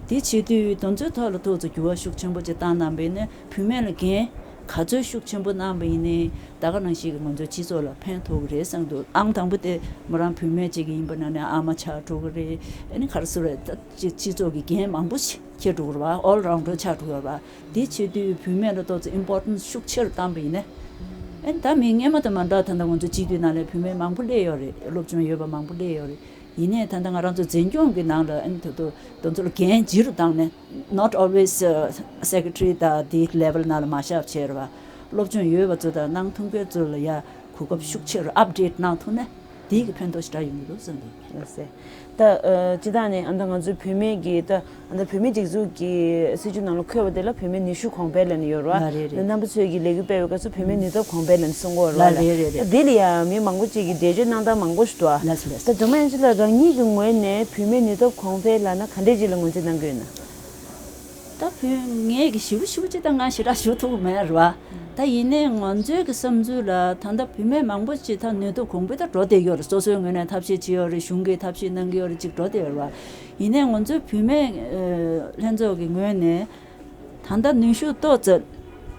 དེ་བྱེད་དུས་དེ་ཚོའི་ཐོག་ལ་ཏོག་ཙམ་འགྱུར་བ་ཤུགས་ཆེན་པོ་ཅིག་བཏང་གནང་པ་ཡིན་ནའི་བུད་མེད་ལ་འགན་ག་ཚོད་ཤུགས་ཆེན་པོ་གནང་པ་ཡིན་ནའི་ད་ག་ནང་བཞིན་གྱི་ང་ཚོའི་སྤྱི་ཚོགས་ལ་ཕན་ཐོགས་ཀྱི་རེད་བསམ་འདུག་ཨང་དང་པོ་དེ་མོ་རང་བུད་མེད་ཅིག་ཡིན་པ་ན་ནས་ཨ་མ་ཆགས་འགྲོ་གི་རེད། ཨ་ནི་ག་རེ་ཟེར་རེད་ད། སྤྱི་སྤྱི་ཚོགས་ཀྱི་འགན་མང་པོ་ཞིག་འཁྱེར་འགྲོ་གི་རེད་བ། ཨོལ་རའུན་ཌར་ཆགས་འགྲོ་གི་རེད་བ། དེ་བྱེད་དུས་བུད་མེད་ལ་ཏོག་ཙམ་ཨིམ་པོར་ཊན་སི་ཤུགས་ཆེ་རུ་བཏང་པ་ཡིན་ན། ཨ་ནི་ད་མི་སྔོན་མ་དང་མ་འདྲ་ད་ལྟ་ང་ཚོ་སྤྱི་འཐུས་ནང་ལ་བུད་མེད་མང་པོ་སླེབས་ཡོད་རེད། སློབ་སྦྱོང་ཡོད་པ་མང་པོ་སླེབས་ཡོད་རེད། ཡིན་ནའི་ད་ལྟ་ང་རང་ཚོ་འཛིན་སྐྱོང་གི་ནང་ལ་ཨ་ནི་ད་དུང་དེ་ཚོ་ལ་འགན་ལྗིད་རུ་བཏང་ནས། Not always secretary དང་དེའི་ལེ་ཝལ་ནང་ལ་མ་བཞག་བྱས་རེད་བ། སློབ་སྦྱོང་ཡོད་པ་ཚོ་དང་གནང་ཐུབ་མཁན་ཚོ་ལ་ཡ་གོ་སྐབས་ཤུགས་ཆེ་རུ་ཨབ་ཌེཊ་གནང་ཐུབ་ན་དེའི་གི་ཕན་ཐོགས་ཞེ་དྲག་ཡོང་གི་འདུག་བསམ་འདུག་ལགས་སེ། ད་ཨ་སྤྱིར་བཏང་ནས་ཨ་ད་ང་ཚོའི་བུད་མེད་ཀྱི་ད་ཨ་ད་བུད་མེད་སྒྲིག་འཛུགས་ཀྱི་སྲིད་ཇུས་ནང་ལ་འཁོད་པ་དེ་ལ་བུད་མེད་ནུས་ཤུགས་གོང་འཕེལ་ལབ་ནས་ཡོད་རེད་བ། ལགས་རེད་རེད། རྣམ་པ་ཚོས་ཀྱི་ལས་འགུལ་སྤེལ་བའི་སྐབས་སུ་བུད་མེད་ནུས་སྟོབས་གོང་འཕེལ་ལབ་ནས་གསུང་གི་ཡོད་རེད་བ། ལགས་རེད་རེད་རེད། ད་དེ་ལ་ཡང་མི་མང་པོ་ཅིག་གིས་འགྲེལ་བརྗོད་གནང་སྟངས་མང་པོ་ཞིག་འདུག་ཨ། ལགས་སོ་ལགས་སོ། ད་སྒྲོལ་མ་དབྱངས་ཅན་ལགས་རང་ཉིད་ཀྱི་ངོས་ནས་བུད་མེད་ནུས་སྟོབས་གོང་འཕེལ་ལབ་ན་ག་འདྲས་ཅིག་ལ་ངོས་འཛིན་གནང་གི་ཡོད་ན། ད་བུད་ངས་ཀྱི་ཞིབ་པོ་ཞིབ་པོ་ཅིག་ད་ང་ཞེ་དྲག་ཞུ་ཐུབ་ཀྱི་མེད་རེད་བ། ད་ཡིན་ནའི་ང་ཚོའི་གི་བསམ་ཚུལ་ལ་ད་ལྟ་བུད་མེད་མང་པོ་ཅིག་ད་ནུས་སྟོབས་གོང་འཕེལ་ད་འགྲོ་བསྡད་ཡོད་རེད། སོ་སོའི་ངོས་ནས་ཐབས་ཤེས་བྱས་ཡོད་རེད། གཞུང་གིས་ཐབས་ཤེས་གནང་གི་ཡོད་རེད། ཅིག་འགྲོ་བསྡད་ཡོད་རེད་བ། ཡིན་ནའི་ང་ཚོའི་བུད་མེད་ཨ་ལྷན་ཚོགས་ཀྱི་ངོས་ནས་ད་ལྟ་ནུས་ཤུགས་ཏོག་ཙམ་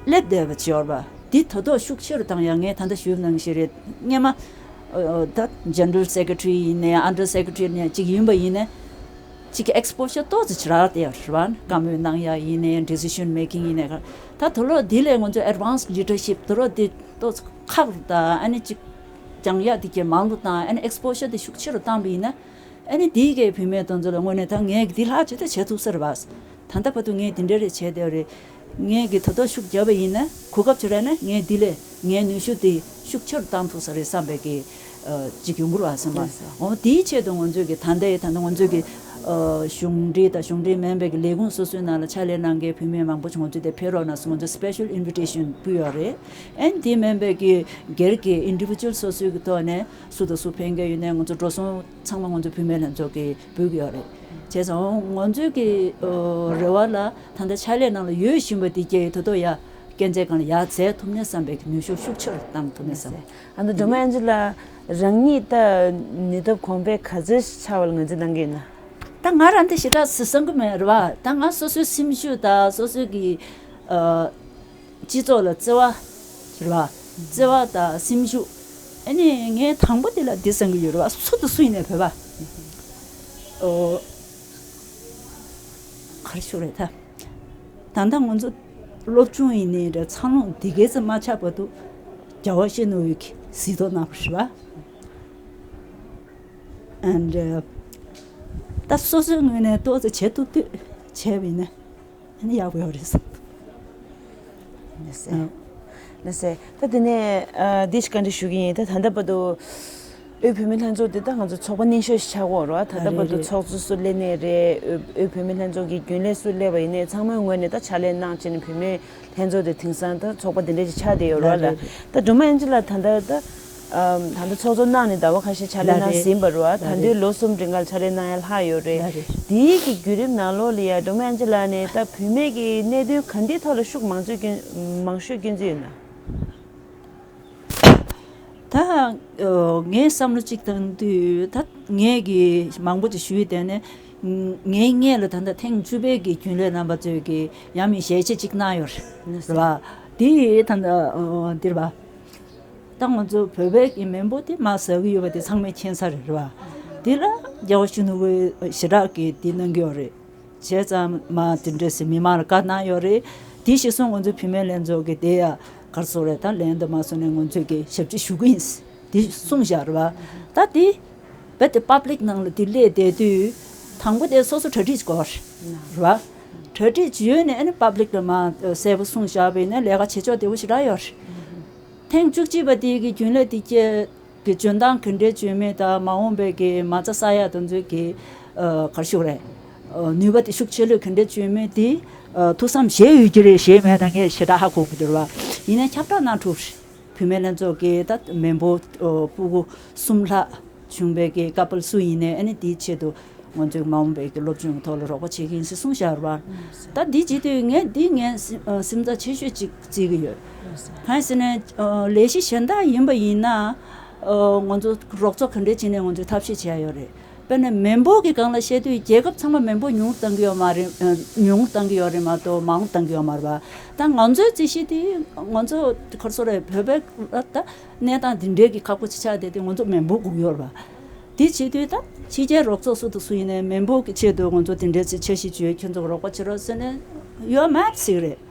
སླེབས་བསྡད་པ་ཅིག་ཡོད་རེད་བ། འདི་ད་དུང་ཤུགས་ཆེ་རུ་བཏང་ཡ་ངས་ད་ལྟ་ཞུས་གནང་བཞིན་རེད། སྔོན་མ་ཨ་ད་ཇེ་ནེ་རལ་སེ་ཀེ་ཊི་རི་ཡིན་ནའི་ཨན་ཌར་སེ་ཀེ་ཊི་རི་ཡིན་ནའི་ཅིག་ཡིན་པ་ཡིན་ནའི། གཅིག་གི་ཨེག་སི་པོ་ཞར་ཏོག་ཙམ་ཅིག་རག་བསྡད་ཡོད་རེད་བ། བཀའ་མོལ་གནང་ཡ་ཡིན་ནའི་ཌི་སི་ཤན་མེ་ཀིང་ཡིན་ནའི་ག་ད་དུ་ལོ་འདི་ལས་ང་ཚོ་ཨེཌ་ཝན་སི་ལི་ཌར་ཤིབ་དུ་ལོ་འདི་ཏོག་ཙམ་ཁག་རུ་དང་ཨ་ནི་གཅིག་སྦྱང་ཡ་འདི་གྱད་མང་རུ་དང་ཨ་ནི་ཨེག་སི་པོ་ཞར་འདི་ཤུགས་ཆེ་རུ་བཏང་པ་ཡིན་ན། ཨ་ནི་འདི་གའི་བུད་མེད་དེ་ཚོ་ལ་དངོས་གནས་ད་ངས་འདི་ལྷག་ཅིག་ད་བྱེད་ཐུབ་ས་རེད་བ། ད་ལྟ་བར་དུ་ངས་འདི་འདྲ་རེ་བྱས་བསྡད་ཡོད་རེད། ངས་གི་ད་ལྟ་ཤུགས་བརྒྱབ་པ་ཡིན་ན་གོ་སྐབས་ཅིག་རག་ན་ངས་འདི་ལས་ངའི་ནུས་ཤུགས་དེ་ཤུགས་ཆེ་རུ་བཏང་ཐུབ་ས་རེད་བསམ་པའི་གི་ཨ་ཅིག་ཡོང་གི་རེད་བ་བསམ་པ། ལགས་སོ། འོ་དེའི་ཆེད་དུ་ང་ཚོས་གི་ད་ལྟའི་ད་ལྟ་ང་ཚོས་གི་ཨ་གཞུང་འབྲེལ་དང་གཞུང་འབྲེལ་མིན་པའི་གི་ལས་ཁུངས་སོ་སོའི་ནང་ལ་ཕྱག་ལས་གནང་མཁན་བུད་མེད་མང་པོ་ཞིག་ང་ཚོས་དེ་ཕེབས་རོགས་གནང་ཟེར་ང་ཚོས་སི་པེ་ཤལ་ཨིན་བི་ཊེ་ཤན་ཕུལ་ཡོད་རེད། ཨན་དེ་མིན་པའི་གི་སྒེར་གི་ཨིན་ཌི་བི་ཇུ་ཨལ་སོ་སོའི་གི་ཐོག་ནས་སུ་དང་སུ་ཕེབས་མཁན་ཡོད་ནའི་ང་ཚོ་འགྲོ་སོང་ཚང་མ་ང་ཚོ་བུད་མེད་ལྷན་ཚོགས་ཀྱིས་འབུལ་གྱི་ཡོད་རེད། བྱས་ཙང་ང་ཚོའི་གི་ཨ་རེ་བ་ལ་ད་ལྟ་ཕྱག་ལས་ནང་ལ་ཡོད་བཞིན་པ་འདི་གྱད་ད་དུང་ཡ་སྐས་འཛེག་སྒང་ལ་ཡར་འཛེག་ཐུབ་ན་བསམ་པའི་གི་ནུས་ཤུགས་ཤུགས་ཆེ་རུ་བཏང་ཐུབ་ན་བསམ། ཨ་ནི་སྒྲོལ་མ་དབྱངས་ཅན་ལགས་རང་ཉིད་ད་ནུས་སྟོབས་གོང་འཕེལ་ག་ཚོད་ཆགས་པ་ལ་ངོས་འཛིན་གནང་གི་ཡོད་ན། ད་ང་རང་འདི་ཞེ་དྲག་ཟེར་བསམ་གི་མེད་རེད་བ། ད་ང་སོ་སོའི་སེམས་ཤུགས་དང་སོ་སོའི་གི་ཨ་སྤྱི་ཚོགས་ལ་བརྩེ་བ་རེད་བ། བརྩེ་བ་དང་སེམས་ཤུགས། ཨ་ནི་ངས་དང་པོ་དེ་ལ་འདི་བསམ་གྱི་ཡོད་རེད་བ། སུ་དང་སུ་ཡིན་ནའི་བོད་པ། ཨོ། ག་རེ་ཞུ་རེད་ད། ད་ལྟ་ང་ཚོ་སློབ་སྦྱོང་ཡིན་ནའི་རེད། འཚར་ལོངས་འདི་གའི་ཙམ་མ་ཆགས་བར་དུ་རྒྱལ་བ་གཤེན་ནོར་བུས་གཟིགས་རྟོག་གནང་བ་རེད་བ། And ད་སོ་སོའི་ངོས་ནས་ཏོག་ཙམ་བྱེད་ཐུབ་ཐུབ་བྱས་པ་ཡིན་ན། ཨ་ནི་ཡག་པོ་ཡོད་རེད་བསམ། ལགས་སེ། ཨ། ལགས་སེ། ད་དེ་ནས་ཨ་འདི་ཞིག་བཀའ་འདྲི་ཞུ་གི་ཡིན། ད་ད་ལྟ་བར་དུ་དབུས་བོད་མི་ལྷན་ཚོགས་འདི་ད་ང་ཚོ་ཚོགས་པ་རྙིང་ཤོས་ཤིག་ཆགས་ཀྱི་ཡོད་རེད་བ། ད་ལྟ་བར་དུ་ཚོགས་གཙོ་སུ་སླེབས་ནའི་རེད། དབུས་བོད་མི་ལྷན་ཚོགས་ཀྱི་རྒྱུན་ལས་སུ་སླེབས་པ་ཡིན་ནའི་ཚང་མའི་ངོས་ནས་ད་ཕྱག་ལས་གནང་བྱས་ནས་བོད་མི་ལྷན་ཚོགས་དེ་དེང་སང་ད་ཚོགས་པ་འདི་འདྲ་ཞིག་ཆགས་བསྡད་ཡོད་རེད་བ་ལ། ད་སྒྲོལ་མ་དབྱངས་ཅན་ལགས་ད་ལྟ་ད། ཨམ། ད་ལྟ་ཚོགས་གཙོ་གནང་ནས་ཟླ་བ་ཁ་ཤས་ཕྱག་ལས་གནང་ཟིན་པ་རེད་བ། ད་ལྟའི་ལོ་གསུམ་རིང་ག་ལ་ཕྱག་ལས་གནང་ཡ་ལྷག་ཡོད་རེད། དེའི་གི་བརྒྱུད་རིམ་ནང་ལོགས་ལ་ཡ་སྒྲོལ་མ་དབྱངས་ཅན་ལགས་ནས་ད་བུད་མེད་ཀྱི་གནད་དོན་ག་འདྲའི་ཐོག་ལ་ཤུགས་མང་ཚོད་སྐྱོན་མང་ཤོས་སྐྱོན་གྱི་ཡོད་ན། ད་ངས་བསམ་བློ་གཅིག་བཏང་དུས་ད་ངས་གི་མང་པོ་ཅིག་ཞུས་དེ་ནས་ངའི་སྔས་ལ་ད་ལྟ་ཐེངས་བཅུ་པའི་གི་རྒྱུན་ལས་རྣམ་པ་ཚོས་གི་ཡང་མིན་ཞལ་ཆད་ཅིག་གནང་ཡོད་རེད་བ། དེ་ད་ལྟ་འདིར་བ། ད་ང་ཚོ་བོད་པའི་གི་མེས་པོ་དེ་མ་ཟ་གི་ཡོད་པ་དེ་ཚང་མས་མཁྱེན་ས་རེད་རེད་བ། དེ་ལ་རྒྱལ་བ་གཤེན་ནོར་བུས་ཞེ་དྲག་གི་དེ་གནང་གི་ཡོད་རེད། བྱས་ཙང་མ་དེ་འདྲས་སེ་མི་མང་ལ་བཀའ་གནང་ཡོད་རེད། དེ་གཞིར་བཟུང་ང་ཚོ་བུད་མེད་ལྷན་ཚོགས་ཀྱི་དེ་ཡ་གར་སོ་རེད། ད་ལན་དུ་མ་སོང་ནས་ང་ཚོས་ཀྱི་ཞབས་ཕྱི་ཞུ་གི་ཡིན། དེ་གསུངས་བཞག་རེད་བ། ད་དེ་རྦད་དེ་པབ་ལིག་ནང་ལ་དེ་སླེབས་བསྡད་དུས་དང་པོ་དེ་སོ་སོ་གྲ་སྒྲིག་དགོས་རེད་བ། གྲ་སྒྲིག་ཡོད་ནས་ཨ་ནི་པབ་ལིག་ལ་མ་གསལ་པོ་གསུངས་བཞག་པ་ཡིན་ན་ལས་ཀ་བྱེད་ཕྱོགས་བདེ་བོ་ཞེ་དྲག་ཡོད་རེད། ཐེངས་བཅུ་གཅིག་པ་དེ་གི་རྒྱུན་ལས་དེ་སྐྱེ་གི་འཇོན་ཐང་ག་འདྲའི་འཇོན་མེད་དང་མ་འོངས་པའི་གི་མ་རྩ་ས་ཡ་དེ་ཚོའི་གི་ཨ་ག་རེ་ཞུ་དགོས་རེད། ནུས་པ་དེ་ཤུགས་ཆེ་ལོས་ག་འདྲས་བྱུང་མེད་དེ། ཐུགས་བསམ་བཞེས་ཡོད་ཀྱི་རེད་བཞེས་མེད་ད་ངས་ཞེ་དྲག་ཧ་གོ་གི་འདུག་ར་བ། ཡིན་ནའི་ཁྱབ་བསྒྲགས་གནང་ཐུབ་རེད། བུད་མེད་ལྷན་ཚོགས་ཀྱིས་ད་མེ་འབོར་ཕྲུ་གུ་གསུམ་ལྷག་བྱུང་བའི་གི་ཀ་པལ་སུ་ཡིན་ནའི་ཨ་ནི་དེའི་ཆེད་དུ་ང་ཚོའི་མ་འོངས་པའི་གི་སློབ་སྦྱོང་གི་ཐོག་ལ་རོགས་པ་བྱེད་ཀྱི་ཡིན་ཟེར་གསུངས་བཞག་ར་བ། ད་འདི་བྱེད་དུས་ངས་འདི་ངས་སེམས་འཚབ་ཆེ་ཤོས་ཅིག་བརྩི་གི་ཡོད། གང་ཡིན་ཟེར་ན་ལས་གཞི་གཞན་དག་ཡིན་པ་ཡིན་ན་ང་ཚོ་རོགས་ཚོགས་ག་འདྲས་བྱས་ནས་ང་ཚོས་ཐབས་ཤེས་བྱས་ཡོད་རེད། དཔེར་ན་མེ་འབོར་གྱི་སྒང་ལ་བཤད་དུས་རྒྱལ་ཁབ་ཚང་མ་མེ་འབོར་ཉུང་བཏང་གི་ཡོད་མ་རེད། ཉུང་བཏང་གི་ཡོད་རེད་མ་གཏོགས་མང་བཏང་གི་ཡོད་མ་རེད་པ། ད་ང་ཚོའི་རྩིས་གཞི་དེ་ང་ཚོ་ག་རེ་ཟེར་རེད་བོད་པའི་ད་གནས་སྟངས་འདི་འདྲའི་གི་ཁག་པོ་ཅིག་ཆགས་བསྡད་དུས་ང་ཚོ་མེ་འབོར་སྒུག་ཡོད་རེད་པ། དེ་བྱེད་དུས་ད་ཕྱི་རྒྱལ་རོགས་ཚོགས་སུ་དུ་སུ་ཡིན་ནའི་མེ་འབོར་གྱི་ཆེད་དུ་ང་ཚོ་དེ་འདྲའི་ཚིག་འཆར་གཞི་བརྗོད་ཁྱོད་ཚོ་རོགས་པ་བྱེད་རོགས་ཟེར་ནས་ཡོད་མ་རེད་ཟེར་གི་རེད།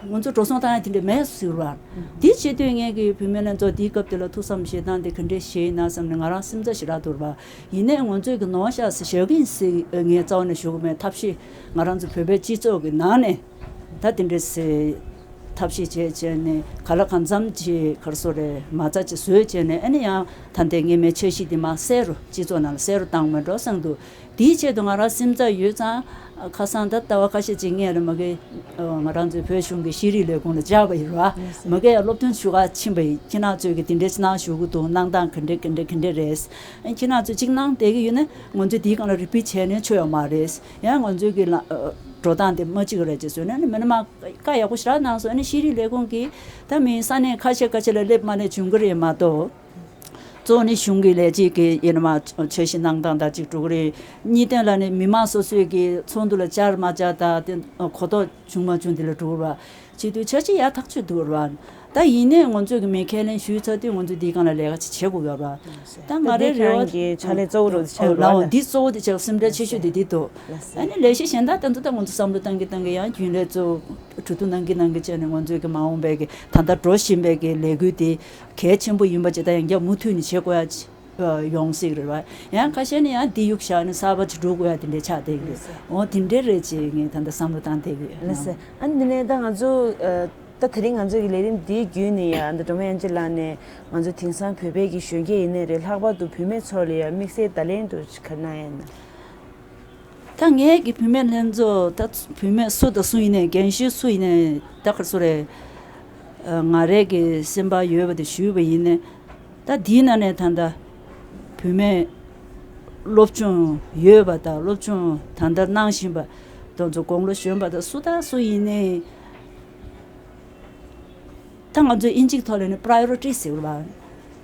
ང་ཚོ་འགྲོ་སོང་བཏང་ཡ་དེ་འདྲ་མེད་ཟེར་བ། དེ་བྱེད་དུས་ངས་ཀྱི་བུད་མེད་ལྷན་ཚོགས་དེའི་སྐབས་དེ་ལ་ཐུགས་བསམ་བཞེས་སྟངས་དེ་ག་འདྲས་བཞེས་ཡིན་ན་བསམ་ནས་ང་རང་སེམས་འཚབ་ཞེ་དྲག་འདུག་ར་བ། ཡིན་ནའི་ང་ཚོས་ཀྱི་ནོར་ཤག་ཟེར་བཞག་གི་ཡིན་ཟེར་ངས་རྩ་བ་ནས་ཞུ་གི་མེད། ཐབས་ཤེས་ང་རང་ཚོ་བོད་པའི་སྤྱི་ཚོགས་ཀྱི་ནང་ནས་ད་དེ་འདྲས་ཟེར་ཐབས་ཤེས་བྱས་བྱས་ནས་ག་ལ་གང་འཚམ་ཅིག་ག་རེ་ཟེར་རེད་མ་རྩ་ཅིག་བཟོས་བྱས་ནས་ཨ་ནི་ཡང་ད་ལྟའི་ངས་མེད་འཆར་གཞི་དེ་མ་གསལ་རུ་སྤྱི་ཚོགས་ནང་ལ་གསལ་རུ་བཏང་མེད་འགྲོ་བསམ་འདུག་དེའི་ཆེད་དུ་ང་རང་སེམས་འཚབ་ཡོད་ཙང་ཁ་སང་ད་ལྟ་བ་ཁ་ཤས་ཅིག་ངས་ལ་མ་གི་ང་རང་ཚོའི་བོད་གཞུང་གི་ཤེས་རིག་ལས་ཁུངས་ལ་བཅར་བ་ཡིན་ར། མ་གི་ཡང་སློབ་སྟོན་ཞུ་ག་ཕྱིན་པ་ཡིན། ཁྱེད་རང་ཚོས་ཀྱི་དེ་འདྲའི་ཕྱི་ནང་ཞུ་གི་འདུག་གནང་སྟངས་ག་འདྲ་ག་འདྲ་ག་འདྲ་རེད། ཁྱེད་རང་ཚོས་གཅིག་གནང་བསྡད་ཀྱི་ཡོད་ན་ང་ཚོས་དེའི་སྒང་ལ་རི་པིཊ་བྱས་ནས་ཆོ་ཡོད་མ་རེད། ཡང་ང་ཚོའི་གི་འགྲོ་སྟངས་དེ་མ་གཅིག་རེད་ཅེས་ཟེར་ནས་མི་ནི་མ་བཀའ་ཡག་པོ་ཞེ་དྲག་གནང་སོང་། ཨ་ནི་ཤེས་རིག་ལས་ཁུངས་ཀྱིས་ད་མི་ས་གནས་ཁ་ཤས་ཁ་ཤས་ལ་སླེབས་མ་སླེབས་བྱུང་གི་རེད་མ་གཏོགས། གཙོ་བོ་ནི་གཞུང་གི་ལས་བྱེད་ཀྱི་ཡིན་ན་མ་འཆར་གཞི་གནང་སྟངས་དང་གཅིག་འགྲོ་གི་རེད། གཉིས་དོན་ལ་ནི་མི་མང་སོ་སོས་ཀྱི་ཚོགས་འདུ་ལ་བཅར་མ་བཅར་དང་དེ་གོ་རྟོགས་བྱུང་མ་བྱུང་དེ་ལ་འགྲོ་གི་རེད་བ། བྱེད་དུས་འཆར་གཞི་ཡག་ཐག་ཆོད་འདུག་རེད་བ། ད་ཡིན་ནའི་ང་ཚོས་ཀྱི་མི་ཁས་ལེན་ཞུས་ཚར་དུས་ང་ཚོས་འདིའི་སྒང་ལ་ལས་ཀ་ཅིག་བྱེད་དགོས་ཡོད་རེད་བ། ད་ང་རའི་རེ་བ་གི་ཕྱག་ལས་གཙོ་བོ་རུ་ཆགས་ཡོད་རེད་བ། འདི་གཙོ་བོ་དེ་ཆགས་སེམས་ཁྲལ་ཆེ་ཤོས་དེ་འདི་འདུག་ཨ་ནི་ལས་གཞི་གཞན་དག་དེ་ཚོ་ད་ང་ཚོ་བསམ་བློ་བཏང་གི་བཏང་གི་ཡང་རྒྱུན་ལས་ཚོ་གྲོས་བསྡུར་གནང་གི་གནང་གི་བྱས་ནས་ང་ཚོས་ཀྱི་མ་འོངས་པའི་གི་ད་ལྟ་འགྲོ་བཞིན་པའི་གི་ལས་འགུལ་དེ་གལ་ཆེན་པོ་ཡིན་པ་ཇི་ལྟར་ཡང་བསྐྱར་མུ་མཐུད་ནས་བྱེད་དགོས་ཡ་ཡོང་སྲིད་རེད་བ། ཡང་ཁ་ཤས་ནི་ཡང་འདི་ཡུག་བཞག་ནས་གསར་པ་ཅིག་འགྲོ་དགོས་ཡ་དེ་འདྲས་ཆགས་བསྡད་ཀྱི་རེད། འོ་དེ་འདྲས་རེད་ཅེས་ངས་ད་ལྟ་བསམ་བློ་བཏང་བསྡད་ཀྱི་ཡོད། ལགས་སོ། ཨ་ནི་འདི་ནས་ད་ང་ཚོ་ད་དེ་རིང་ང་ཚོ་གི་ལས་རིམ་འདིའི་བརྒྱུད་ནས་ཡང་ད་སྒྲོལ་མ་དབྱངས་ཅན་ལགས་ནས་ང་ཚོ་དེང་སང་བོད་པའི་གི་གཞོན་སྐྱེས་ཡིན་ནའི་རེད། ལྷག་པར་དུ་བུད་མེད་ཚོ་ལ་ཡང་དམིགས་བསལ་བརྡ་ལན་དུ་ག་རེ་གནང་ཡ་ཡིན་ན། ད་ངའི་གི་བུད་མེད་ལྷན་ཚོགས་ད་བུད་མེད་སུ་དང་སུ་ཡིན་ནའི་རྒན་གཞོན་སུ་ཡིན་ནའི་ད་ག་རེ་ཟེར་རེད། ང་རའི་གི་སེམས་པ་ཡོད་པ་དེ་ཞུས་པ་ཡིན་ནའི་ད་འདིའི་ནང་ནས་ད་ལྟ་བུད་མེད་སློབ་སྦྱོང་ཡོད་པ་དང་སློབ་སྦྱོང་ད་ལྟ་གནང་བཞིན་པ་དེ་ཚོ་དགུང་ལོ་གཞོན་པ་དང་སུ་དང་སུ་ཡིན་ནའི། ད་ང་ཚོས་དབྱིན་ཇིའི་ཐོག་ལ་ནི་པྲ་ཡོ་རི་ཊི་ཟེར་བ།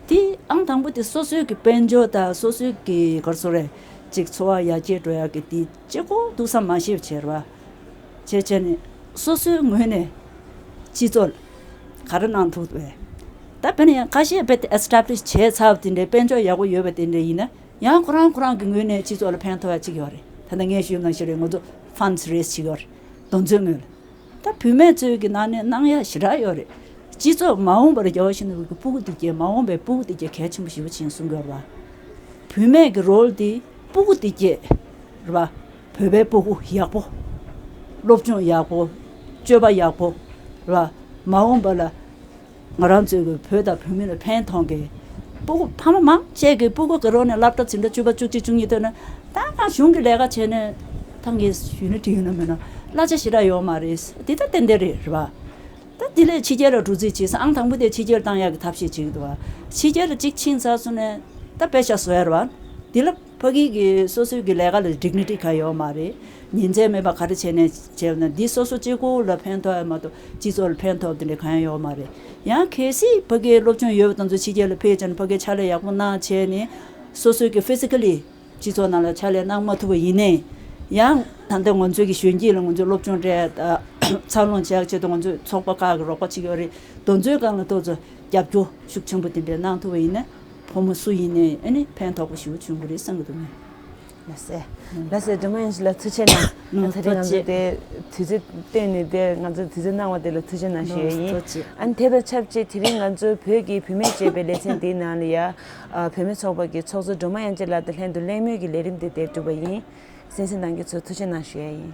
དེ་ཨང་དང་པོ་དེ་སོ་སོའི་གི་དཔལ་འབྱོར་དང་སོ་སོའི་གི་ག་རེ་ཟེར་རེད། ཅིག་འཚོ་བ་ཡར་རྒྱས་འགྲོ་ཡག་གི་དེ་གཅིག་པོ་འདུག་བསམ་མ་ཤེས་བྱས་ར། བྱས་བྱས་ནས་སོ་སོའི་ངོས་ནས་སྤྱི་ཚོགས་ལ་ག་རེ་གནང་ཐུབ་བས། ད་དཔེར་ན་ཡང་ཁ་ཤས་རྦད་དེ་ཨེ་སི་ཊེབ་ལི་ཤི་བྱས་ཚར་བ་དེ་འདྲའི་དཔལ་འབྱོར་ཡག་པོ་ཡོད་པ་དེ་འདྲ་ཡིན་ན་ཡང་ཁོ་རང་ཁོ་རང་གི་ངོས་ནས་སྤྱི་ཚོགས་ལ་ཕན་ཐོགས་ཡག་ཅིག་ཡོད་རེད། ད་ལྟ་ངས་ཞུས་ནང་བཞིན་རེད། ང་ཚོ་ཕན་ཌི་རེ་ཛི་བྱེད་ཀྱི་ཡོད་རེད། དེ་ཚོའི་ངོས་ལ། ད་བུད་མེད་ཚོའི་གི་ནང་ནས་གནང་ཡ་ཞེ་དྲག་ཡོད་རེད། སྤྱི་ཚོགས་མ་འོངས་པར་རྒྱལ་བ་ཡིད་བཞིན་ནོར་བུའི་སྤུ་གུ་དེ་གས་མ་འོངས་པའི་སྤུ་གུ་དེ་གས་གལ་ཆེན་པོ་ཞེ་པོ་ཅིག་གསུང་གི་ཡོད་རེད་བ། བུད་མེད་ཀྱི་རོལ་དེ་སྤུ་གུ་དེ་གས་རེད་བ། བོད་པའི་སྤུ་གུ་ཡག་པོ། སློབ་སྦྱོང་ཡག་པོ། སྤྱོད་པ་ཡག་པོ། རེད་བ། མ་འོངས་པ་ལ་ང་རང་ཚོའི་གི་བོད་དང་བོད་མི་ལ་ཕན་ཐོགས་མཁན། སྤུ་གུ་ཕ་མ་མང་ཆེ་གི་སྤུ་གུ་གི་རོགས་ནས་སློབ་གྲྭ་འཛིན་གྲྭ་བཅུ་པ་བཅུ་གཅིག་བཅུ་གཉིས་ཐོན་ན་ད་ང་གཞུང་གི་ལས་ཀ་བྱས་ནས་ད་ངས་ཞུས་ན་འགྲིག་ཡོད་ན་མེད་ན་གླ་ཆ་ཞེ་དྲག་ཡོད་མ་རེད། འདི་ད་ཏན་ཏན་རེད་རེད་བ། ད་འདི་ལས་ཕྱི་རྒྱལ་ལ་འགྲོ་རྩིས་བྱས་ཙང་ཨང་དང་པོ་དེ་ཕྱི་རྒྱལ་བཏང་ཡག་གི་ཐབས་ཤེས་བྱེད་ཀྱི་འདུག་བ། ཕྱི་རྒྱལ་ལ་གཅིག་ཕྱིན་ཚར་སོང་ནས་ད་དཔེ་ཆ་བཟོ་ཡ་རེད་བ། འདི་ལ་ཕ་གི་གི་སོ་སོའི་གི་ལས་ཀ་ལ་ཌིག་ནི་ཊི་ག་ཡོད་མ་རེད། ཉིན་མཚན་མེད་པ་ག་རེ་བྱས་ནས་བྱས་ན་འདི་སོ་སོ་གཅིག་པོ་ལ་ཕན་ཐོགས་ཡ་མ་གཏོགས་སྤྱི་ཚོགས་ལ་ཕན་ཐོགས་དེ་འདྲ་གང་ཡང་ཡོད་མ་རེད། ཡང་གལ་སྲིད་ཕ་གིའི་སློབ་སྦྱོང་ཡོད་པ་དང་ཚོ་ཕྱི་རྒྱལ་ལ་ཕེབས་ཙང་ཕ་གིའི་ཕྱག་ལས་ཡག་པོ་གནང་བྱས་ནས་སོ་སོའི་གི་ཕི་སི་ཀ་ལི་སྤྱི་ཚོགས་ནང་ལ་ཕྱག་ལས་གནང་མ་ཐུབ་པ་ཡིན་ནའི་ཡང་ད་ལྟ་ང་ཚོའི་གི་གཞོན་སྐྱེས་ལ་ང་ཚོའི་སློབ་སྦྱོང་སྤྲད་འཚར་ལོངས་བྱེད་ཡག་ཆེད་དུ་ང་ཚོའི་ཚོགས་པ་ཁག་གི་རོགས་པ་བྱེད་ཀྱི་ཡོད་རེད། དེ་ཚོའི་སྒང་ལ་ཏོག་ཙམ་རྒྱབ་སྐྱོར་ཤུགས་ཆེན་པོ་དེ་འདྲ་གནང་ཐུབ་པ་ཡིན་ན་ཕོ་མོ་སུ་ཡིན་ནའི་ཨ་ནི་ཕན་ཐོགས་པོ་ཞེ་པོ་བྱུང་གི་རེད་བསམ་གྱི་འདུག་ངས། ལགས་སེ། ལགས་སེ། སྒྲོལ་མ་དབྱངས་ཅན་ལགས་ཐུགས་རྗེ་ཆེ་གནང་། ཨ་ནི་ད་རེས་ང་ཚོ་དེ་དུས་ཚོད་བཏོན་ནས་དེ་ང་ཚོ་དུས་ཚོད་གནང་བ་དེ་ལ་ཐུགས་རྗེ་གནང་ཞུ་ཡ་ཡིན། ཐུགས་རྗེ་ཆེ། ཨ་ནི་དེ་དང་ཆབས་ཅིག་དེ་རིང་ང་ཚོའི་བོད་ཀྱི་བུད་མེད་ཅེས་པའི་ལེ་ཚན་འདིའི་ནང་ལ་ཡ། ཨ། བུད་མེད་ཚོགས་པ་གི་ཚོགས་གཙོ་སྒྲོལ་མ་དབྱངས་ཅན་ལགས་དང་ལྷན་དུ་གླེང་མོལ་གྱི་ལས་རིམ་དེ་དེབ་གྲུབ་པ་ཡིན། གསན་གཟིགས་གནང་མཁན་ཚོ་ཐུགས་རྗེ་གནང་ཞུ་ཡ་ཡིན།